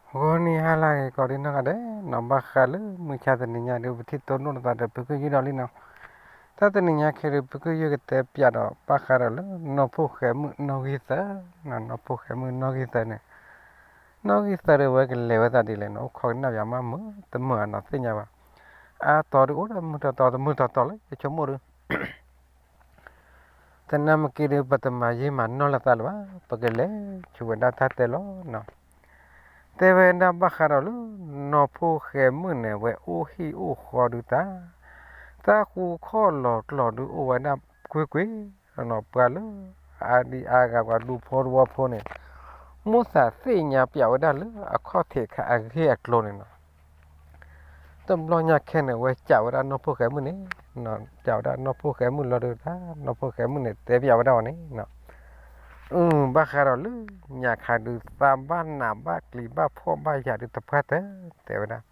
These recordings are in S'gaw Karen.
ဂီၤနံၤဟါလၢအဂ့ၤကိးဒံနီၢ်ဂၤဒဲးနီၤ, ဘၣ်ဃးလၢမုၢ်ဆါတနံၤညါဒီး ပထံၣ်တိၢ်နီၣ်လိာ်သးဒီး ဖုကယုၢ်ဒီးလံနီၤ. တၢ်တနံၤညါခဲအံၤဒီး ဖုကယုၢ်ကတဲပၠးဒီး ဘၣ်ဃးဒီးလၢနီၢ်ဖိၣ်ဃဲမုၣ်နီၢ်ဂံၢ်သၢ, နီၢ်ဖိၣ်ဃဲမုၣ်နီၢ်ဂံၢ်သၢန့ၣ်, နီၢ်ဂံၢ်သၢဒီး အဝဲကလဲၤဝဲသးဒ်လဲၣ်နီၤ, အိၣ်ခိးကနၣ်ပၠးမး မုာ်တမုာ်အနီၤ သ့ၣ်ညါဘၣ်. အါတီၤဒုးအိၣ်ဒီးမုာ်တီၤတီၤ တမုာ်တီၤတီၤလၢယဆိကမိၣ်ဒီး သနာ်က့ဒီး ပတမၤယံာ်မၤနီၢ်လိာ်သးလၢၤဘၣ်, ပကလဲၤဆူဝဲဒၣ်တၢ်တဲလီၤနီၤ. တဲဝဲဒၣ်ဘၣ်ဃးဒီးလၢ နီၢ်ဖိၣ်ဃဲမုၣ်န့ၣ် ဝဲအိၣ်ဟံၣ်အိၣ်ဃီဒုးတၢ်, တၢ်ဃူခီၣ်လီၤကျီၤဒုးအိၣ်ဝဲဒၣ်ကွ့ၢ်ကွ့ၢ်နီၤ, ပှၤလၢအဒံးအါဂၤ ပှၤဒူဖိတဝီဖိန့ၣ် မိၣ်သးသ့ၣ်ညါပၠးဝဲဒၣ်လၢအခီၣ်ထံးခါအဂ့ၢ်အကျိၤန့ၣ်နီၤ. တဘျီညါခဲန့ၣ် ဝဲစံးဝဲဒၣ်နီၢ်ဖိၣ်ဃဲမုၣ်န့ၣ်, စံးဝဲဒၣ်နီၢ်ဖိၣ်ဃဲမုၣ်လီၤဒုးတၢ်, နီၢ်ဖိၣ်ဃဲမုၣ်န့ၣ် တဲပၠးဝဲဒၣ်အီၤန့ၣ်, ဘၣ်ဃးဒီးလၢညါခါဒုး သးဘၣ်နးဘၣ်ကျံၤဘၣ်ဖှီၣ်ဘၣ်ယာ်ဒုးတပှၢ်တၢၢ် တဲဝဲဒၣ်.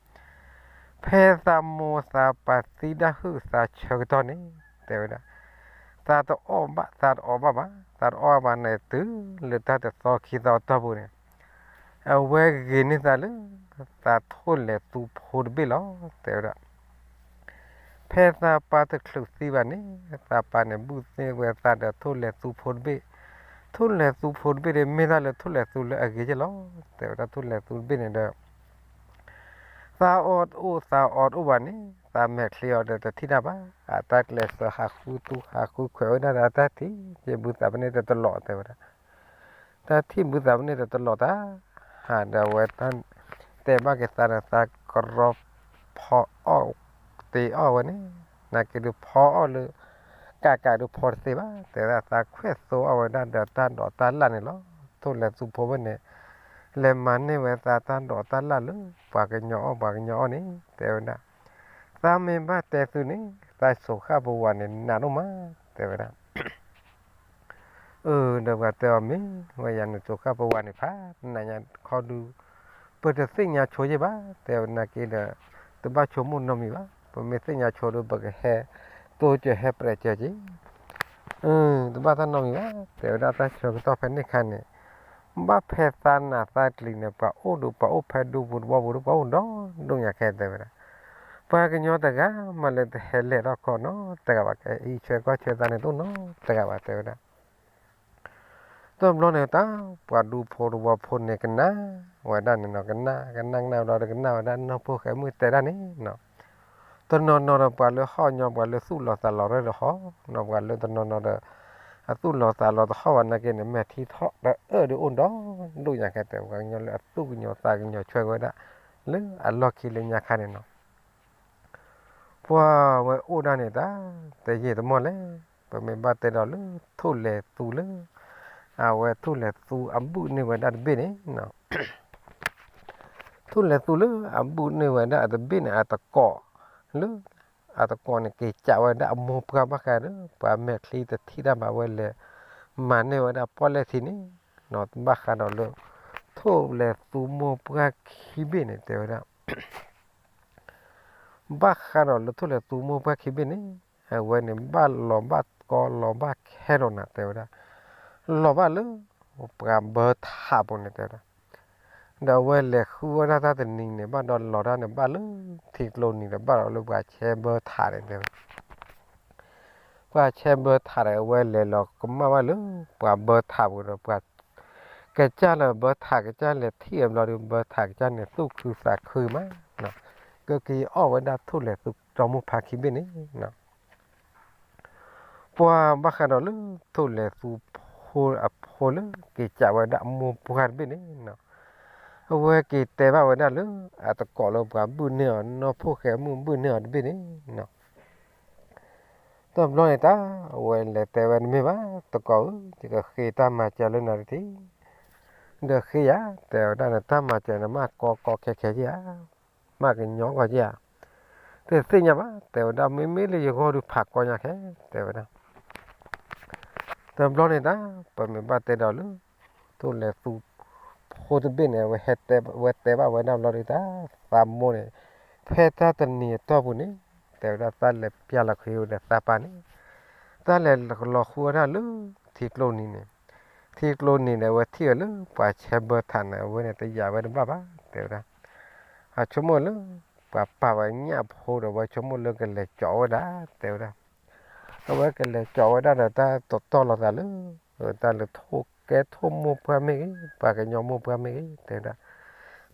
ဖဲသးမိၢ်သးပၢ်သံဒၣ်ဟုၣ်သးဆၢကတီၢ်န့ၣ် တဲဝဲဒၣ်, သးတအီၣ်ဘၣ် သးတအီၣ်ဘၣ်ဘၣ်, သးတအီၣ်ဘၣ်န့ၣ် တုၤလၢတၢ်တသီခံသီအတီၢ်ပူၤန့ၣ် အဝဲဂ့ၤန့ၢ်သးလၢ သးထိၣ်လဲၤသူဖိတဘ့ၣ်လီၤ တဲဝဲဒၣ်. ဖဲသးပၢ်တချုးသံဘၣ်န့ၣ် သးပၢ်န့ၣ်ဘုၣ်သ့ဝဲသးဒီးထိၣ်လဲၤသူဖိတဘ့ၣ်, ထိၣ်လဲၤသူဖိတဘ့ၣ်ဒီး မ့ၢ်တၢ်လၢထိၣ်လဲၤသူလၢအဂ့ၤက့လီၤ တဲဝဲဒၣ်. ထိၣ်လဲၤသူတဘ့ၣ်န့ၣ်ဒီး သးအီၣ်တအိၣ် သးအီတအိၣ်ဘၣ်န့ၣ် သးမဲာ်ချံအီၤဒီးတထံၣ်တၢ်ဘၣ်, အတၢ်ကျဲးစၢးဟးဃုသူဟးဃုခွဲးဝဲဒၣ်ဒီး အတၢ်ထံၣ် ယဘုသးပန့ၢ်တတလီၤ တဲဝဲဒၣ်. တၢ်ထံၣ်ဘုသးပန့ၢ်တတလီၤတၢ်, ဟးဒီးအဝဲ တဲဘၣ်က့ၤသးဒီး သးကရီဖီအီၣ်တ့အီၣ်ဝဲန့ၣ်, နာ်က့ဒုးဖီအီၣ်လၢ ကးကးဒုးဖီတသ့ဘၣ် တဲဝဲဒၣ်. သးခွဲးသိအီၣ်ဝဲဒၣ်ဒီးတၢ်ဒိးတၢ်လၣ်န့ၣ်လီၤ. ထိၣ်လဲၤသူဖိဝဲန့ၣ် လဲၤမၤန့ၢ်ဝဲသးတၢ်ဒိးတၢ်လၣ်လၢ ပှၤကညီအီၣ်ပှၤကညီအီၣ်န့ၣ် တဲဝဲဒၣ်. သးမ့ၢ်ဘၣ်တဲသုန့ၣ် သးစိၤဃၣ်ပဝးန့ၣ် နးဒိၣ်မး တဲဝဲဒၣ်. အၢ ဒီးပှၤတဲအီၤမ့ၢ်ဝဲယၤန့ၣ် စိၤဃၣ်ပဝးန့ၣ်ဖးနးညါခီဒုး ပတသ့ၣ်ညါဆိယဲၢ်ဘၣ် တဲဝဲ. နာ်က့ဒီး တဘၣ်ဆိကမိၣ်နီတမံၤဘၣ်, ပမ့ၢ်သ့ၣ်ညါဆိဒီး ပကဟဲတိစၢၤဟဲပြဲးစၢၤက့ၤ, တဘၣ်တၢ်နီတမံၤဘၣ် တဲဝဲဒၣ်. တၢ်ဆၢကတီၢ်ဖဲန့ၣ်အခါန့ၣ် ဘၣ်ဖဲသးနးသးကျံၤန့ၣ် ပှၤအိၣ်ဒီးပှၤအိၣ်ဖဲဒူပူၤတဝီပူၤဒီး ပှၤအိၣ်ဒီဒိၣ်ညါခဲ တဲဝဲဒၣ်. ပှၤကညီတဂၤမးလၢတဟဲလဲၤထီၣ်ခီနီတဂၤဘၣ်, ကအံးဆၢကီၢ်ဆၢသးန့ၣ်တအိၣ်နီတဂၤဘၣ် တဲဝဲဒၣ်. တဘျီန့ၣ်တၢ် ပှၤဒူဖိတဝီဖိန့ၣ် ကနၣ်ဝဲဒၣ်န့ၣ်နီၤ, ကနၣ် ကနၣ် ကနၣ်ဝဲဒီး ကနၣ်ဝဲဒၣ်နီၢ်ဖိၣ်ဃဲမုၣ်တဲဒၣ်န့ၣ်နီၤ. တနီၤနီၤဒီး ပှၤလၢဟီၣ်ညီ ပှၤလၢသူၣ်လီၤသးလီၤရဲၣ်လီၤဟီၣ်နီၤ, ပှၤလၢတနီၤနီၤဒီး အသူၣ်လီၤသးလီၤတဟီၣ်ဘၣ်နာ်က့န့ၣ် မဲာ်ထံထီၣ်ဒီးအၢၣ်ဒီးအိၣ်ဒီဒိၣ်ညါခဲ တဲဝဲ. ပှၤကညီလၢအသူၣ်ကညီၤသးကညီၤဆှၢက့ၤဝဲဒၣ် လၢအလီၢ်ခံလၢညါခါန့ၣ်နီၤ. ပှၤဝဲအိၣ်ဒၣ်န့ၣ်တၢ် တယံာ်တမီၢ်လဲၣ်, ပမ့ၢ်ဘၣ်တဲဒီးလၢ ထိၣ်လဲၤသူလၢ အဝဲထိၣ်လဲၤသူအဘုၣ်န့ၢ်ဝဲဒၣ်တဘ့ၣ်န့ၣ်နီၤ. ထိၣ်လဲၤသူလၢအဘုၣ်န့ၢ်ဝဲဒၣ်အတဘ့ၣ်န့ၣ် အတကိးလၢ အတကိးန့ၣ် က့ၤကးဝဲဒၣ်အမိၢ်ပှၢ်ဘၣ်ဃးဒီး ပှၤမဲာ်ချံတထံၣ်တၢ်ဘၣ်ဝဲလဲၤ မၤန့ၢ်ဝဲဒၣ်ပီၣ်လဲၣ်ထံန့ၣ်နီၤ. ဘၣ်ဃးဒီးလၢ ထိၣ်လဲၤသူမိၢ်ပှၢ်ခံဘ့ၣ်န့ၣ် တဲဝဲဒၣ် ဘၣ်ဃးဒီးလၢထိၣ်လဲၤသူမိၢ်ပှၢ်ခံဘ့ၣ်န့ၣ် အဝဲန့ၣ် ဘၣ်လီၤဘၣ်ကီလီၤဘၣ်ခဲဒီးနၤ တဲဝဲဒၣ်. လီၤဘၣ်လၢ ပှၤဘၢထးပူၤန့ၣ် တဲဝဲဒၣ်. ဒီးအဝဲလဲၤဃုဝဲဒၣ်တၢ်တနံၤန့ၣ် ဘၣ်ဒီးလီၤတၢ်န့ၣ် ဘၣ်လၢထံကျိနံၤဒီး ဘၣ်ဒီးလၢပှၤဆဲဘၢထးန့ၣ် တဲဝဲ ပှၤဆဲဘၢထးဒီး အဝဲလဲၤလီၤကမၣ်ဘၣ်လၢ ပှၤဘၢထးပူၤဒီး ပှၤကစၢ်လၢဘၢထးကစၢ်လဲၤထံၣ်အဘျီဒီး ဘၢထးကစၢ်န့ၣ် သူၣ်ခုသးခုမး ကက့ၤအီၣ်ဝဲဒၣ်ထိၣ်လဲၤသူစီၤမိၢ်ပှၢ်ခံဘ့ၣ်န့ၣ် ပှၤဘၣ်ဃးဒီးလၢထိၣ်လဲၤသူဖိအဖိလၢ က့ၤကးဝဲဒၣ်အမိၢ်ပှၢ်တဘ့ၣ်န့ၣ်နီၤ, အဝဲက့ၤတဲဘၣ်ဝဲဒၣ်လၢ အတကိးလၢပှၤဘုၣ်န့ၢ်အီၤ နီၢ်ဖိၣ်ဃဲမုၣ်ဘုၣ်န့ၢ်အီၤတဘ့ၣ်န့ၣ်နီၤ. တဘျီန့ၣ်တၢ် အဝဲလဲၤတဲဝဲ နမ့ၢ်ဘၣ်တကိးဧၢ, ယကဃ့တၢ်မၤစၢၤလၢနၤတထံၣ်, ဒီးဃ့ယၤ တဲဝဲဒၣ်န့ၣ် တၢ်မၤစၢၤန့ၣ် မ့ၢ်ကီကီခဲခဲက့ဧါ, မ့ၢ်ကညီကီက့ဧါ, တသ့ၣ်ညါဘၣ် တဲဝဲဒၣ်, မ့မ့ၢ်လၢယဂီၢ်ဒုးဖးကီညါခဲ တဲဝဲဒၣ်. တဘျီန့ၣ်တၢ် ပမ့ၢ်ဘၣ်တဲဒီးလၢ ထိၣ်လဲၤသူဖိတဘ့ၣ်န့ၣ် အဝဲဟဲတဲ ဝဲတဲဘၣ်ဝဲဒၣ်ဘျီဒုးတၢ် သးမိၢ်န့ၣ် ဖဲတၢ်တနံၤအတီၢ်ပူၤန့ၣ် တဲဝဲဒၣ် သးလဲၤပျၢ်လီၤဃံၤဝဲဒီးသးပၢ်န့ၣ် တၢ်လဲၤလီၤဃုဝဲဒၣ်လၢ ထံကျိနံၤန့ၣ်, ထံကျိနံၤန့ၣ် အဝဲထံၣ်ဝဲလၢပှၤဆဲဘၢထးန့ၣ် အဝဲန့ၣ်တယာ်ဝဲတဘၣ်ဘၣ် တဲဝဲဒၣ်. အဆိကမိၣ်လၢ ပှၤပာ်ဝဲညၣ်ဖိဒီး အဝဲဆိကမိၣ်လၢကလဲၤကၠီးဝဲဒၣ် တဲဝဲဒၣ်. အဝဲကလဲၤကၠီးဝဲဒၣ်ဒီး တၢ်တတီၢ်လိာ်သးလၢ တၢ်လၢထိၣ်ကဲထိၣ်မိၢ်ပှၢ်မ့ၢ်ဂ့ၤ, ပှၤကညီမိၢ်ပှၢ်မ့ၢ်ဂ့ၤ တဲဝဲဒၣ်.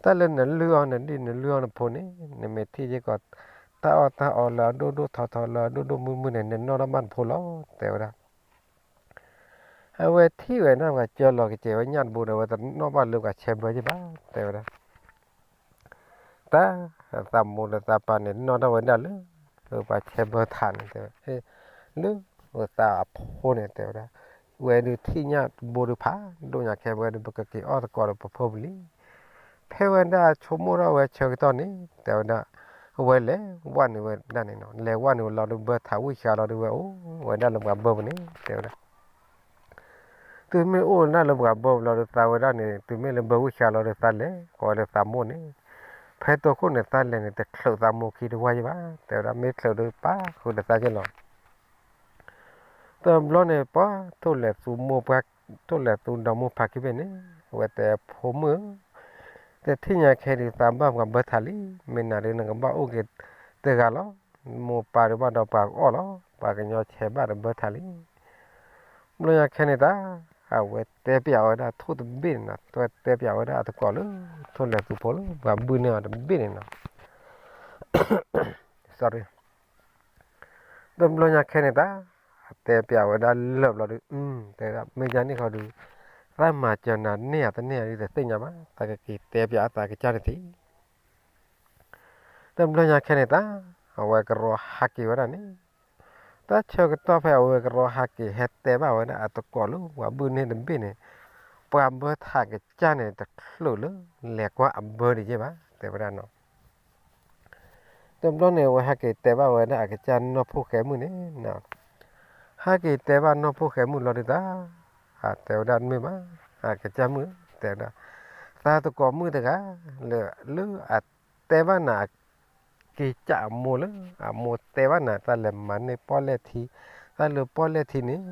တၢ်လၢနလုၢ်အီၤနဒံၣ်နလုၢ်အီၤနဖိန့ၣ် နမ့ၢ်ထံၣ်က့ၤကီး တၢ်အီၣ်တၢ်အီလၢအဒိၣ်ဒိၣ်ထီထီလၢအဒိၣ်ဒိၣ်မုၢ်မုၢ်န့ၣ် နနီၣ်ထီၣ်ဘၣ်နဖိလီၤ တဲဝဲဒၣ်. အဝဲထံၣ်ဝဲဒၣ်ပှၤကၢလီၤကစဲးဝဲညၣ်တဘိဒီး အဝဲတနီၣ်ဘၣ်လၢပှၤဆဲးဘၢက့ၤဘၣ် တဲဝဲဒၣ်. တၢ်သးမိၢ်ဒီးသးပၢ်န့ၣ် နီၣ်ထီၣ်ဝဲဒၣ်လၢ ပှၤဆဲးဘၢထးန့ၣ် တဲဝဲ, လၢသးအဖိန့ၣ် တဲဝဲဒၣ်. ဝဲဒုးထံၣ်ညၣ်တဘိဒုးဖးဒိၣ်ညါခဲ ဝဲဒုးပကက့ၤအီၣ်သကိးဒီးပဖိပလံၤ ဖဲဝဲဒၣ်ဆိကမိၣ်ထီၣ်ဝဲဆၢကတီၢ်န့ၣ် တဲဝဲဒၣ်, အဝဲလဲၤဝဲနုာ်ဝဲဒၣ်န့ၣ်နီၤ, လဲၤဝဲနုာ်ဝဲလီၤဒီးဘၢထးဝံၣ်ဆှါလီၤဒီး ဝဲအိၣ်ဝဲဒၣ်လၢပှၤဘၢပူၤန့ၣ် တဲဝဲဒၣ်. တုၤမ့ၢ်အိၣ်ဝဲဒၣ်လၢပှၤဘၢပူၤလီၤဒီး သးဝဲဒၣ်န့ၣ် တုၤမ့ၢ်လၢဘၢဝံၣ်ဆှါလီၤဒီး သးလဲၤကိးဝဲလၢသးမိၢ်န့ၣ်, ဖဲတိခိၣ်န့ၣ် သးလဲၤန့ၣ် တချုးသးမိၢ်ခံတဝၢ်ယဲၢ်ဘၣ် တဲဝဲဒၣ်, မ့ၢ်ချုးဒီးပာ်ဃုာ်ဒီးသးက့ၤလီၤ. တဘျီန့ၣ် ပှၤထိၣ်လဲၤသူမိၢ်ပှၢ်, ထိၣ်လဲၤသူဒီးမိၢ်ဖးခံဘ့ၣ်န့ၣ် အဝဲတဲဖိမုၣ်ဧၢ, တထံၣ်ညါခဲဒုး သးဘၣ်ပှၤဘၢထးလံ, မ့ၢ်နၤဒုးနကဘၣ်အိၣ်က့ၤတဂၤလီၤ, မိၢ်ပၢ်ဒုးဘၣ်ဒီးပှၤကအီၣ်လီၤ, ပှၤကညီဆဲးဘၣ်ဒီးဘၢထးလံ. ဘျီညါခဲန့ၣ်တၢ် အဝဲတဲပျးဝဲဒၣ်ထိၣ်တဘ့ၣ်န့ၣ်နီၤ, တဲပျးဝဲဒၣ်အသကိးလၢ ထိၣ်လဲၤသူဖိလၢ ပှၤဘုၣ်န့ၢ်အီၤတဘ့ၣ်န့ၣ်နီၤ sorry, တဘျီညါခဲန့ၣ်တၢ် အတဲပျးဝဲဒၣ်လၢာ်ဘျီဒုး, တဲဒၣ် မ့ၢ်ယါန့ၣ်ဃီဒုး သးမၤစၢၤနၤန့ၢ်ဧါတန့ၢ်ဧါဒုး တသ့ၣ်ညါဘၣ်, သးကက့ၤတဲပျးအသးကစၢ်န့ၣ်ထံး. တဘျီညါခဲန့ၣ်တၢ် အဝဲကရီဟးက့ၤဝဲဒၣ်န့ၣ်, တၢ်ဆၢကတီၢ်ဖဲအဝဲကရီဟးက့ၤ ဟဲတဲဘၣ်ဝဲဒၣ်အသကိးလၢ ပှၤဘုၣ်န့ၢ်တဘ့ၣ်န့ၣ်, ပှၤဘၢထးကစၢ်န့ၣ် တချုးလၢ လဲၤကွၢ်အဘၢဒံးယဲၢ်ဘၣ် တဲဝဲဒၣ်နီၤ. တဘျီန့ၣ် အဝဲဟဲက့ၤတဲဘၣ်ဝဲဒၣ်အကစၢ်နီၢ်ဖိၣ်ဃဲမုၣ်န့ၣ်, ဟဲက့ၤတဲဘၣ်နီၢ်ဖိၣ်ဃဲမုၣ်လီၤဒုးတၢ်, တဲဝဲဒၣ်တမ့ၢ်ဘၣ်, အကစၢ်မုၣ် တဲဝဲဒၣ်, သးသကိးမုၣ်တဂၤ လၢ လၢအတဲဘၣ်နၤ က့ၤကၢ်အမိၢ်လၢ အမိၢ်တဲဘၣ်နၤ တၢ်လဲၤမၤန့ၢ်ပီၣ်လဲၣ်ထံ, တၢ်လၢပီၣ်လဲၣ်ထံန့ၣ်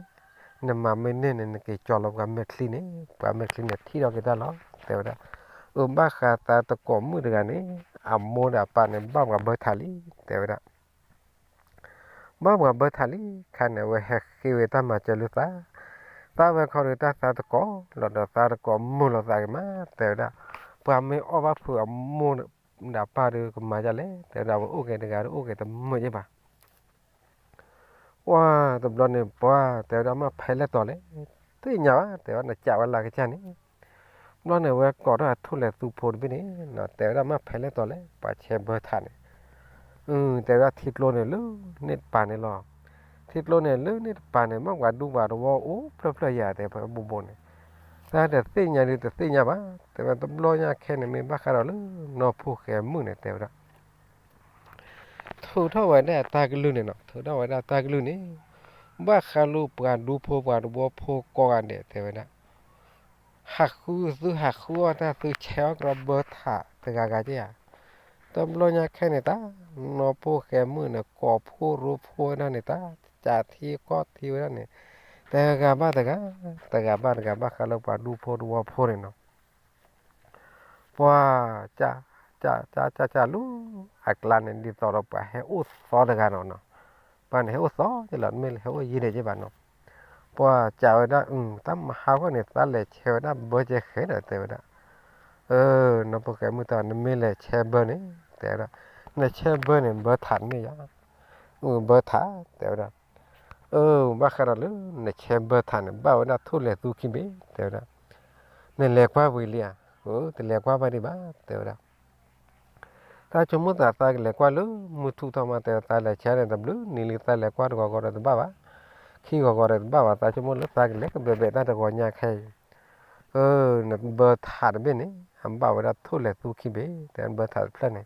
နမၤမ့ၢ်န့ၢ်န့ၣ် နက့ၤကၠီလီၤပှၤမဲာ်ချံန့ၣ် ပှၤမဲာ်ချံန့ၣ်ထံၣ်ထီၣ်က့ၤတၢ်လီၤ တဲဝဲဒၣ်. အဘၣ်ဃးသးသကိးမုၣ်တဂၤန့ၣ် အမိၢ်ဒီးအပၢ်န့ၣ် ဘၣ်ပှၤဘၢထးလံ တဲဝဲဒၣ်. ဘၣ်ပှၤဘၢထးလံခါန့ၣ် အဝဲဟဲဃ့ဝဲတၢ်မၤစၢၤလၢသး, သးဝဲခီဒုးတၢ်သးသကိးလီၤဒီး သးသကိးမုၢ်လီၤသးက့ၤမး တဲဝဲဒၣ်. ပှၤမ့ၢ်အီၣ်ဘၣ်ဖုးအမိၢ်ဒီးအပၢ်ဒုးကမၤဒ်လဲၣ် တဲဝဲဒၣ်, ပှၤအိၣ်က့ၤတဂၤဒီးအိၣ်က့ၤတမုာ်ယဲၢ်ဘၣ်. ပှၤတဘျီန့ၣ် ပှၤတဲဝဲဒၣ်မ့ၢ်ဖဲလဲၣ်တီၤလဲၣ်, သ့ၣ်ညါဘၣ် တဲဝဲဒၣ် နကးဝဲလၢကစၢ်န့ၣ်. ဘျီန့ၣ် အဝဲကိးထီၣ်အထိၣ်လဲၤသူဖိတဘ့ၣ်န့ၣ် တဲဝဲဒၣ်မ့ၢ်ဖဲလဲၣ်တီၤလဲၣ် ပှၤဆဲးဘၢထးန့ၣ်, တဲဝဲဒၣ်ထံကျိန့ၣ်လၢန့ၣ်တပၤန့ၣ်လီၤ. ထံကျိန့ၣ်လၢန့ၣ်တပၤန့ၣ် မ့ၢ်ပှၤဒူပှၤသဝီအိၣ်ဖျၢၣ်ဖျၢၣ်ယၤ တဲဖဲဘိဘိန့ၣ်, တၢ်တသ့ၣ်ညါဒုးတသ့ၣ်ညါဘၣ် တဲဝဲ. တဘျီညါခဲန့ၣ် မ့ၢ်ဘၣ်ဃးဒီးလၢနီၢ်ဖိၣ်ဃဲမုၣ်န့ၣ် တဲဝဲဒၣ် ထုးထီၣ်ဝဲဒၣ်တၢ်ကလုၢ်န့ၣ်နီၤ, ထုးထီၣ်ဝဲဒၣ်တၢ်ကလုၢ်န့ၣ်, ဘၣ်ဃးလၢပှၤဒူဖိပှၤသဝီဖိကိးဂၤဒဲး တဲဝဲဒၣ်, ဟးဃုသုဟးဃုအီၣ်တၢ် သုဆဲးအီၣ်ကရီဘၢထးတဂၤဂၤက့ဧါ. တဘျီညါခဲန့ၣ်တၢ် နီၢ်ဖိၣ်ဃဲမုၣ်န့ၣ် ကိးဖိရိဖိဝဲဒၣ်န့ၣ်တၢ်, ကးထံကီၢ်ထံဝဲဒၣ်န့ၣ်, တဂၤဘၣ်တဂၤ, တဂၤဘၣ်တဂၤ ဘၣ်ဃးလၢပှၤဒူဖိသဝီဖိန့ၣ်နီၤ. ပှၤ ကၢ် ကၢ် ကၢ် ကၢ် ကၢ်လူၤအကျါန့ၣ် ဒ်သိးဒီးပှၤဟဲအိၣ်သီတဂၤနီၤနီၤ, ပှၤန့ၣ်ဟဲအိၣ်သီက့လီၤ တမ့ၢ်လၢဟဲအိၣ်ယံၤဒဲးက့ဘၣ်နီၤ. ပှၤကးဝဲဒၣ် တၢ်မဟါဂီၢ်န့ၣ် သးလဲၤဆဲးဝဲဒၣ်ဘၢကဲဃဲဒီး တဲဝဲဒၣ်, နီၢ်ဖိၣ်ဃဲမုၣ်တၢ် နမ့ၢ်လဲၤဆဲးဘၢန့ၣ် တဲဝဲဒၣ်, နဆဲးဘၢန့ၣ် ဘၢထးတမ့ၢ်ယါ, ဘၢထး တဲဝဲဒၣ်. ဘၣ်ဃးဒီးလၢ နဆဲးဘၢထးန့ၣ် ဘၣ်ဝဲဒၣ်ထိၣ်လဲၤသူခံဘ့ၣ် တဲဝဲဒၣ်, နလဲၤကွၢ်ဝံၤလံဧါ, တလဲၤကွၢ်ဘၣ်ဒံးဘၣ် တဲဝဲဒၣ်. သးဆိကမိၣ်သး သးကလဲၤကွၢ်လၢမုၢ်ထူၣ်ထီၣ်မး တဲဝဲ, သးလဲၤဆဲးန့ၣ် တဘျုးနံၤလံ သးလဲၤကွၢ်တဂီၤဂီၤဒီးတဘၣ်ဘၣ်, ခံဂီၤဂီၤဒီးတဘၣ်ဘၣ်, သးဆိကမိၣ်လၢသးကလဲၤကဘဲးဘဲးတၢ်တဂီၤညါခဲအံၤ, နဘၢထးတဘ့ၣ်န့ၣ် အဘၣ်ဝဲဒၣ်ထိၣ်လဲၤသူခံဘ့ၣ် တဲဝဲ, ဘၢထးတဖျၢၣ်န့ၣ်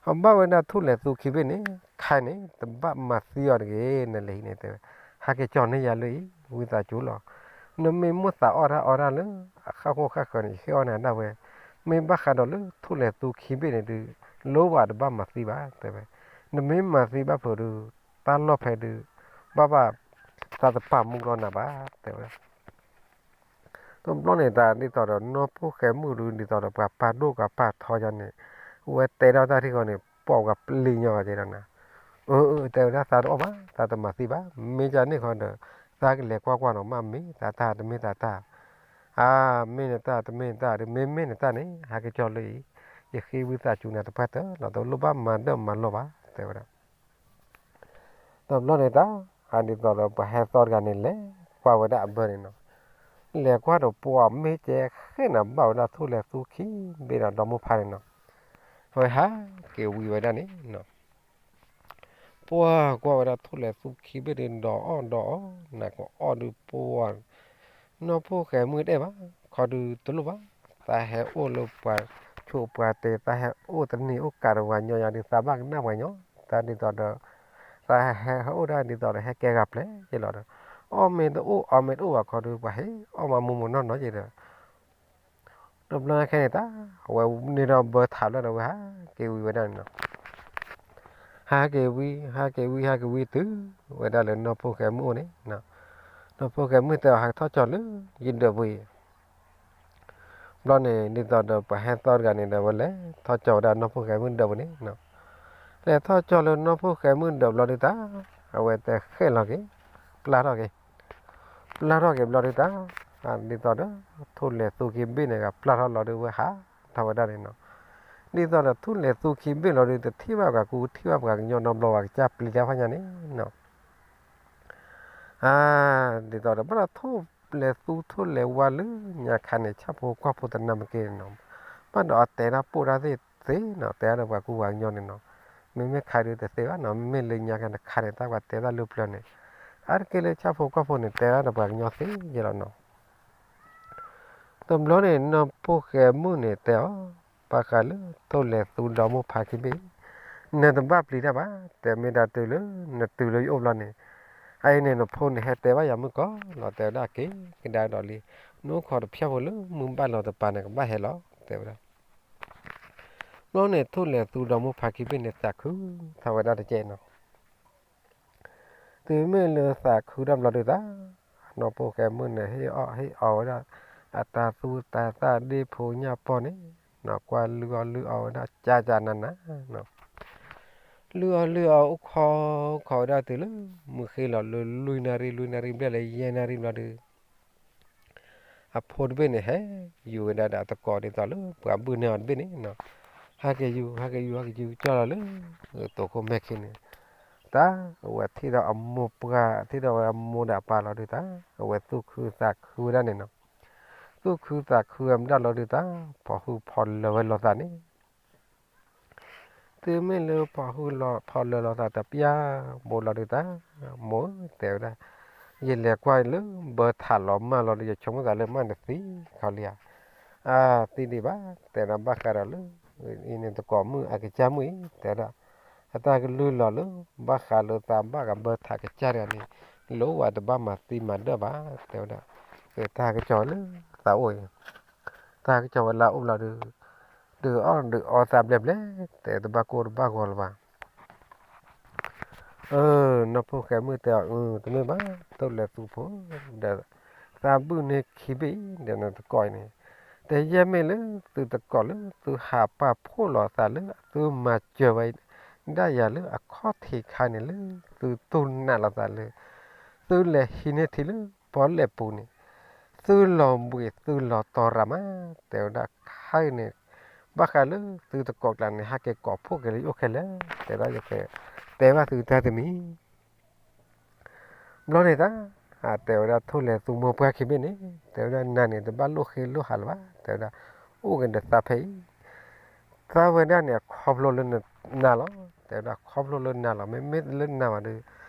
အဘၣ်ဝဲဒၣ်ထိၣ်လဲၤသူခံဘ့ၣ်န့ၣ် ခဲအံၤန့ၣ် တဘၣ်မၤသံအီၤတဂ့ၤ, နလဲၤဟံးန့ၣ် တဲဝဲ, ဟဲက့ၤကၠီန့ၢ်ယၤလၢအံၤ ဝံသးစူၤလီၤ, နမ့ၢ်မိၣ်သးအီၣ်တၢ်အီတၢ်လၢ အဃၣ်ဃိဃၣ်ဃၢၤန့ၣ် ယဟ့ၣ်အီၣ်နၤဒၣ်ဝဲ, မ့ၢ်ဘၣ်ဃးဒီးလၢထိၣ်လဲၤသူခံဘ့ၣ်န့ၣ်ဒုး လိၣ်ဘၣ်တဘၣ်မၤသံဘၣ် တဲဝဲ, နမ့ၢ်မၤသံဘၣ်ဖုးဒုး တၢ်လီၢ်ဖဲဒုး ဘၣ်ဘၣ်သးတပာ်မူလီၤနၤဘၣ် တဲဝဲဒၣ်. တဘျီန့ၣ်တၢ်ဒ်သိးဒီးနီၢ်ဖိၣ်ဃဲမုၣ်ဒုး ဒ်သိးဒီးပှၤပာ်ဒိၣ်ကပာ်ထီယါန့ၣ်, ဝဲတဲထီၣ်တၢ်ထံၣ်ဃီန့ၣ် ပိာ်ဝဲပျံၤညီဂၤက့ဒီးနၤ, အၢ တဲဝဲဒၣ်သးတအီၣ်ဘၣ် သးတမၤသံဘၣ်, မ့ၢ်ကန့ၣ်ဃီဒီး သးကလဲၤကွၢ်ကွၢ်နီၤ မ့ၢ်မ့ၢ်သးတၢ်တမ့ၢ်သးတၢ်, အါ မ့ၢ်နတၢ်တမ့ၢ်နတၢ်ဒီး မ့မ့ၢ်နတၢ်န့ၣ် ဟဲက့ၤကၠီလၢအံၤ, ယဃ့ဝံသးစူၤနၤတပှၢ်တၢၢ်လီၤ တလိၣ်ဘၣ်မၤဒၢၣ်မၤလီၢ်ဘၣ် တဲဝဲဒၣ် တဘျီန့ၣ်တၢ် ဒ်သိးဒီးပှၤဟဲသီတဂၤန့ၣ် လဲၤကွၢ်ဝဲဒၣ်အဘၢန့ၣ်နီၤ, လဲၤကွၢ်ဒီးပှၤမ့ၢ်ကဲဃဲၣ်နၤဘၣ်ဝဲဒၣ်ထိၣ်လဲၤသူခံဘ့ၣ်ဒီးဒီမိၢ်ဖါန့ၣ်နီၤ, အဝဲဟးက့ၤဝံဝဲဒၣ်န့ၣ်နီၤ, ပှၤကွၢ်ဝဲဒၣ်ထိၣ်လဲၤသူခံဘ့ၣ်ဒီးဒီးအီၣ်ဒီးအီၣ် နကအီၣ်ဒုးပှၤ နီၢ်ဖိၣ်ဃဲမုၣ်တအဲၣ်ဘၣ်, ခီဒုးတလိၣ်ဘၣ်, သးဟဲအိၣ်လၢပှၤဆိးပှၤတဲ သးဟဲအိၣ်တန့ၢ်အိၣ်ကးဒီးပှၤကညီယါဒီး သးဘၣ်ကနၣ်ပှၤကညီ, တၢ်ဒ်သိးဒီး သးဟဲဟဲအိၣ်ဒၣ်ဒ်သိးဒီးဟဲကဲဂၤပျဲၢ်က့လီၤဒီး အီၣ်မ့ၢ်တအိၣ်အီမ့ၢ်တအိၣ်ဘၣ်ခီဒုး ပှၤဟဲအီၣ်မၤမူမနီၢ်နီၢ်က့ဒီး တဘျီခဲန့ၣ်တၢ် အဝဲန့ၢ်ဒီးဘၢထးလၢဒီး အဝဲဟးက့ၤဝံဝဲဒၣ်န့ၣ်နီၤ, ဟးက့ၤဝံ ဟးက့ၤဝံ ဟးက့ၤဝံတုၤဝဲဒၣ်လၢနီၢ်ဖိၣ်ဃဲမုၣ်အိၣ်န့ၣ်, နီၢ်ဖိၣ်ဃဲမုၣ်တဲအီၤ ဟးထီၣ်ကၠီၤလၢယဒၢးပူၤအံၤ, ဘျီန့ၣ် ဒ်သိးဒီးပှၤဟဲသီတဂၤန့ၣ်ဒီး အဝဲလဲၤထီၣ်ကၠီၤဝဲဒၣ်နီၢ်ဖိၣ်ဃဲမုၣ်ဒၢးပူၤန့ၣ်, လဲၤထီၣ်ကၠီၤလၢနီၢ်ဖိၣ်ဃဲမုၣ်ဒၢးဘျီဒုးတၢ် အဝဲတဲဃဲၣ်လီၤက့ၤ, ပျၢ်ထီၣ်က့ၤ ပျၢ်ထီၣ်က့ၤဘျီဒုးတၢ်, ဒ်သိးဒီး ထိၣ်လဲၤသူခံဘ့ၣ်န့ၣ် ပျၢ်ထီၣ်လီၤဒုးဝဲဟးထီၣ်ဝဲဒၣ်န့ၣ်နီၤ, ဒ်သိးဒီးထိၣ်လဲၤသူခံဘ့ၣ်လီၤဒုး တထံၣ်ဘၣ်ပှၤကူ ထံၣ်ဘၣ်ပှၤကညီနီတဘျီ ပှၤကစၢ်ပျံၤတၢ်ဖးညါန့ၣ်နီၤ, အါ ဒ်သိးဒီး ဘၣ်ဒီးထိၣ်လဲၤသူထိၣ်လဲၤဝါလၢညါခါန့ၣ် ဆၣ်ဖိကီၢ်ဖိတနၢ်မ့ၢ်က့ၤနီၤ, ဘၣ်ဒီးအတဲတၢ်ပိၢ်တၢ်သ့ၣ်သ့နီၤ, တဲဒၣ်ဒီးပှၤကူပှၤကညီန့ၣ်နီၤ, မ့မ့ၢ်ခါဒုးတသ့ဘၣ်နီၤ, မ့မ့ၢ်လၢညါခါတခါန့ၣ် တၢ်ပှၤတဲတၢ်လၢပျၢၤန့ၣ်, အါတက့ၢ်လၢဆၣ်ဖိကီၢ်ဖိန့ၣ် တဲဒၣ်ဒီးပှၤကညီသ့ယဲလီၤနီၤ တဘျီန့ၣ် နီၢ်ဖိၣ်ဃဲမုၣ်န့ၣ်တဲအီၤ, ဘၣ်ဃးလၢထိၣ်လဲၤသူဒီမိၢ်ဖါခံဘ့ၣ်, နတဘၣ်ပျံၤတၢ်ဘၣ်, တဲမ့ၢ်တၢ်တုၤလၢနတုၤလၢယအိၣ်ဘျီန့ၣ်, အအံၤန့ၣ် နဖိန့ၣ်ဟဲတဲဘၣ်ယၤမုၢ်ကီၢ်လီၤ တဲဝဲဒၣ်က့ၤကဒါဒီးလံ, နအိၣ်ခိးတဖျၢၣ်ဖိလၢမုၢ်ဘၣ်လီၤတပၤန့ၣ် ကဘၣ်ဟဲလီၤ တဲဝဲဒၣ် ဘျီန့ၣ် ထိၣ်လဲၤသူဒီမိၢ်ဖါခံဘ့ၣ်န့ၣ် သးခုထီၣ်ဝဲဒၣ်တကဲးနီၤ တုၤမ့ၢ်လၢသးခုတၢ်ဘျီဒုးတၢ်, နီၢ်ဖိၣ်ဃဲမုၣ်န့ၣ် ဟ့ၣ်အီၣ်ဟ့ၣ်အီဝဲဒၣ် အတၢ်သူတၢ်သၣ်ဒ့ၣ်ဖိညၣ်ပီၢ်န့ၣ်, ကွၢ်လုၢ်အီၣ်လုၢ်အီဝဲဒၣ် ကၠၢ်ကၠၢ်နးနး, လုၢ်အီၣ်လုၢ်အီအိၣ်ခိးခိးဝဲဒၣ်တုၤလၢ မုၢ်ဃ့လီၤလၢလွံၢ်နၣ်ရံၣ် လွံၢ်နၣ်ရံၣ်ဘျဲၣ်လၢယဲၢ်နၣ်ရံၣ်ဘျီဒုး အဖိတဘ့ၣ်န့ၣ် ဟဲယူၤဝဲဒၣ်ဒီးအသကိးဒ်သိးလၢပှၤဘုၣ်န့ၢ်အီၤတဘ့ၣ်န့ၣ်, ဟဲက့ၤယူၤ ဟဲက့ၤယူၤ ဟဲက့ၤယူၤကၠီလီၤလၢ တိာ်ခိၣ်မဲာ်ခံန့ၣ်, တၢ်အဝဲထံၣ်ဒီးအမိၢ်ပှၢ် ထံၣ်ဒီးဝဲအမိၢ်ဒီးအပၢ်လီၤဒုးတၢ် အဝဲသူၣ်ခုသးခုဝဲဒၣ်န့ၣ်နီၤ, သူၣ်ခုသးခုဝဲမတၢ်လီၤဒုးတၢ် ဖီၣ်ဟုၣ်ဖီၣ်လၢာ်ဝဲလိာ်သးန့ၣ် တုၤမ့ၢ်လၢဖီၣ်ဟုၣ်ဖီၣ်လၢာ်လိာ်သးတပျၢ်ဘိလီၤဒုးတၢ်, မိၢ်တဲဝဲဒၣ်, ယလဲၤကွၢ်လၢဘၢထးလီၤမၢ်လီၤဒီး ယဆိကမိၣ်သးလၢမၢ်တသံခီလံဧါ, အသံဒံးဘၣ် တဲဒၣ်ဘၣ်ဃးဒီးလၢ အံၤန့ၣ်သကိးမုၣ်အကစၢ်မုၣ်အံၤ တဲဝဲဒၣ်, အတၢ်ကလုၢ်လီၤလၢ ဘၣ်ဃးလၢသးဘၣ်ကဘၢထးကစၢ်တဂၤန့ၣ် လိၣ်ဝဲတဘၣ်မၤသံမၤဒၢၣ်ဘၣ် တဲဝဲဒၣ်, တၢ်ကစီၤလၢသးအိၣ်အံၤ တၢ်ကစီၤဝဲလၢအအိၣ်ဘျီဒုး ဒုးအီၣ်ဒုးအီသးဘျဲၣ်ဘျဲၣ် တဲတဘၣ်ကိၢ်တဘၣ်ဂီၤလၢၤဘၣ်. အၢ နီၢ်ဖိၣ်ဃဲမုၣ်တဲအီၤ အၢ တမ့ၢ်ဘၣ် ထိၣ်လဲၤသူဖိ ဒီး သးဘုၣ်န့ၢ်ခံဘ့ၣ်ဒီးနတကိးအံၤန့ၣ် တယဲၢ်မ့ၢ်လၢသုသကိးလၢသုဟးပာ်ဖှိၣ်လီၤသးလၢသုမၤစၢၤဝဲဒၣ်ယၤလၢအခီၣ်ထံးခါန့ၣ်လၢ သုတိၢ်နာ်လီၤသးလၢ သုလဲၤဟံးန့ၢ်ထံလၢပီၣ်လဲၣ်ပူၤန့ၣ် သုလီၤဘှံးသုလီၤတီၤရၤမး တဲဝဲဒၣ်ခါအံၤန့ၣ် ဘၣ်ဃးလၢသုသကိးကျါန့ၣ် ဟဲက့ၤကိးဖှိၣ်က့ၤလၢယအိၣ်ခဲလၢာ် တဲဝဲဒၣ်ယကတဲဘၣ်သုတၢ်တမံၤ ဘျီန့ၣ်တၢ် တဲဝဲဒၣ်ထိၣ်လဲၤသူမိၢ်ပှၢ်ခံဘ့ၣ်န့ၣ် တဲဝဲဒၣ်နၤန့ၣ် တဘၣ်လိၣ်ဃ့လိၣ်ဟးလၢၤဘၣ် တဲဝဲဒၣ် အိၣ်က့ၤဒီးသးဖဲအံၤ သးဝဲဒၣ်န့ၣ် အခီဖျိလၢနၤလီၤ တဲဝဲဒၣ် ခီဖျိလၢနၤလီၤ မ့မ့ၢ်လၢနၤဘၣ်ဒီး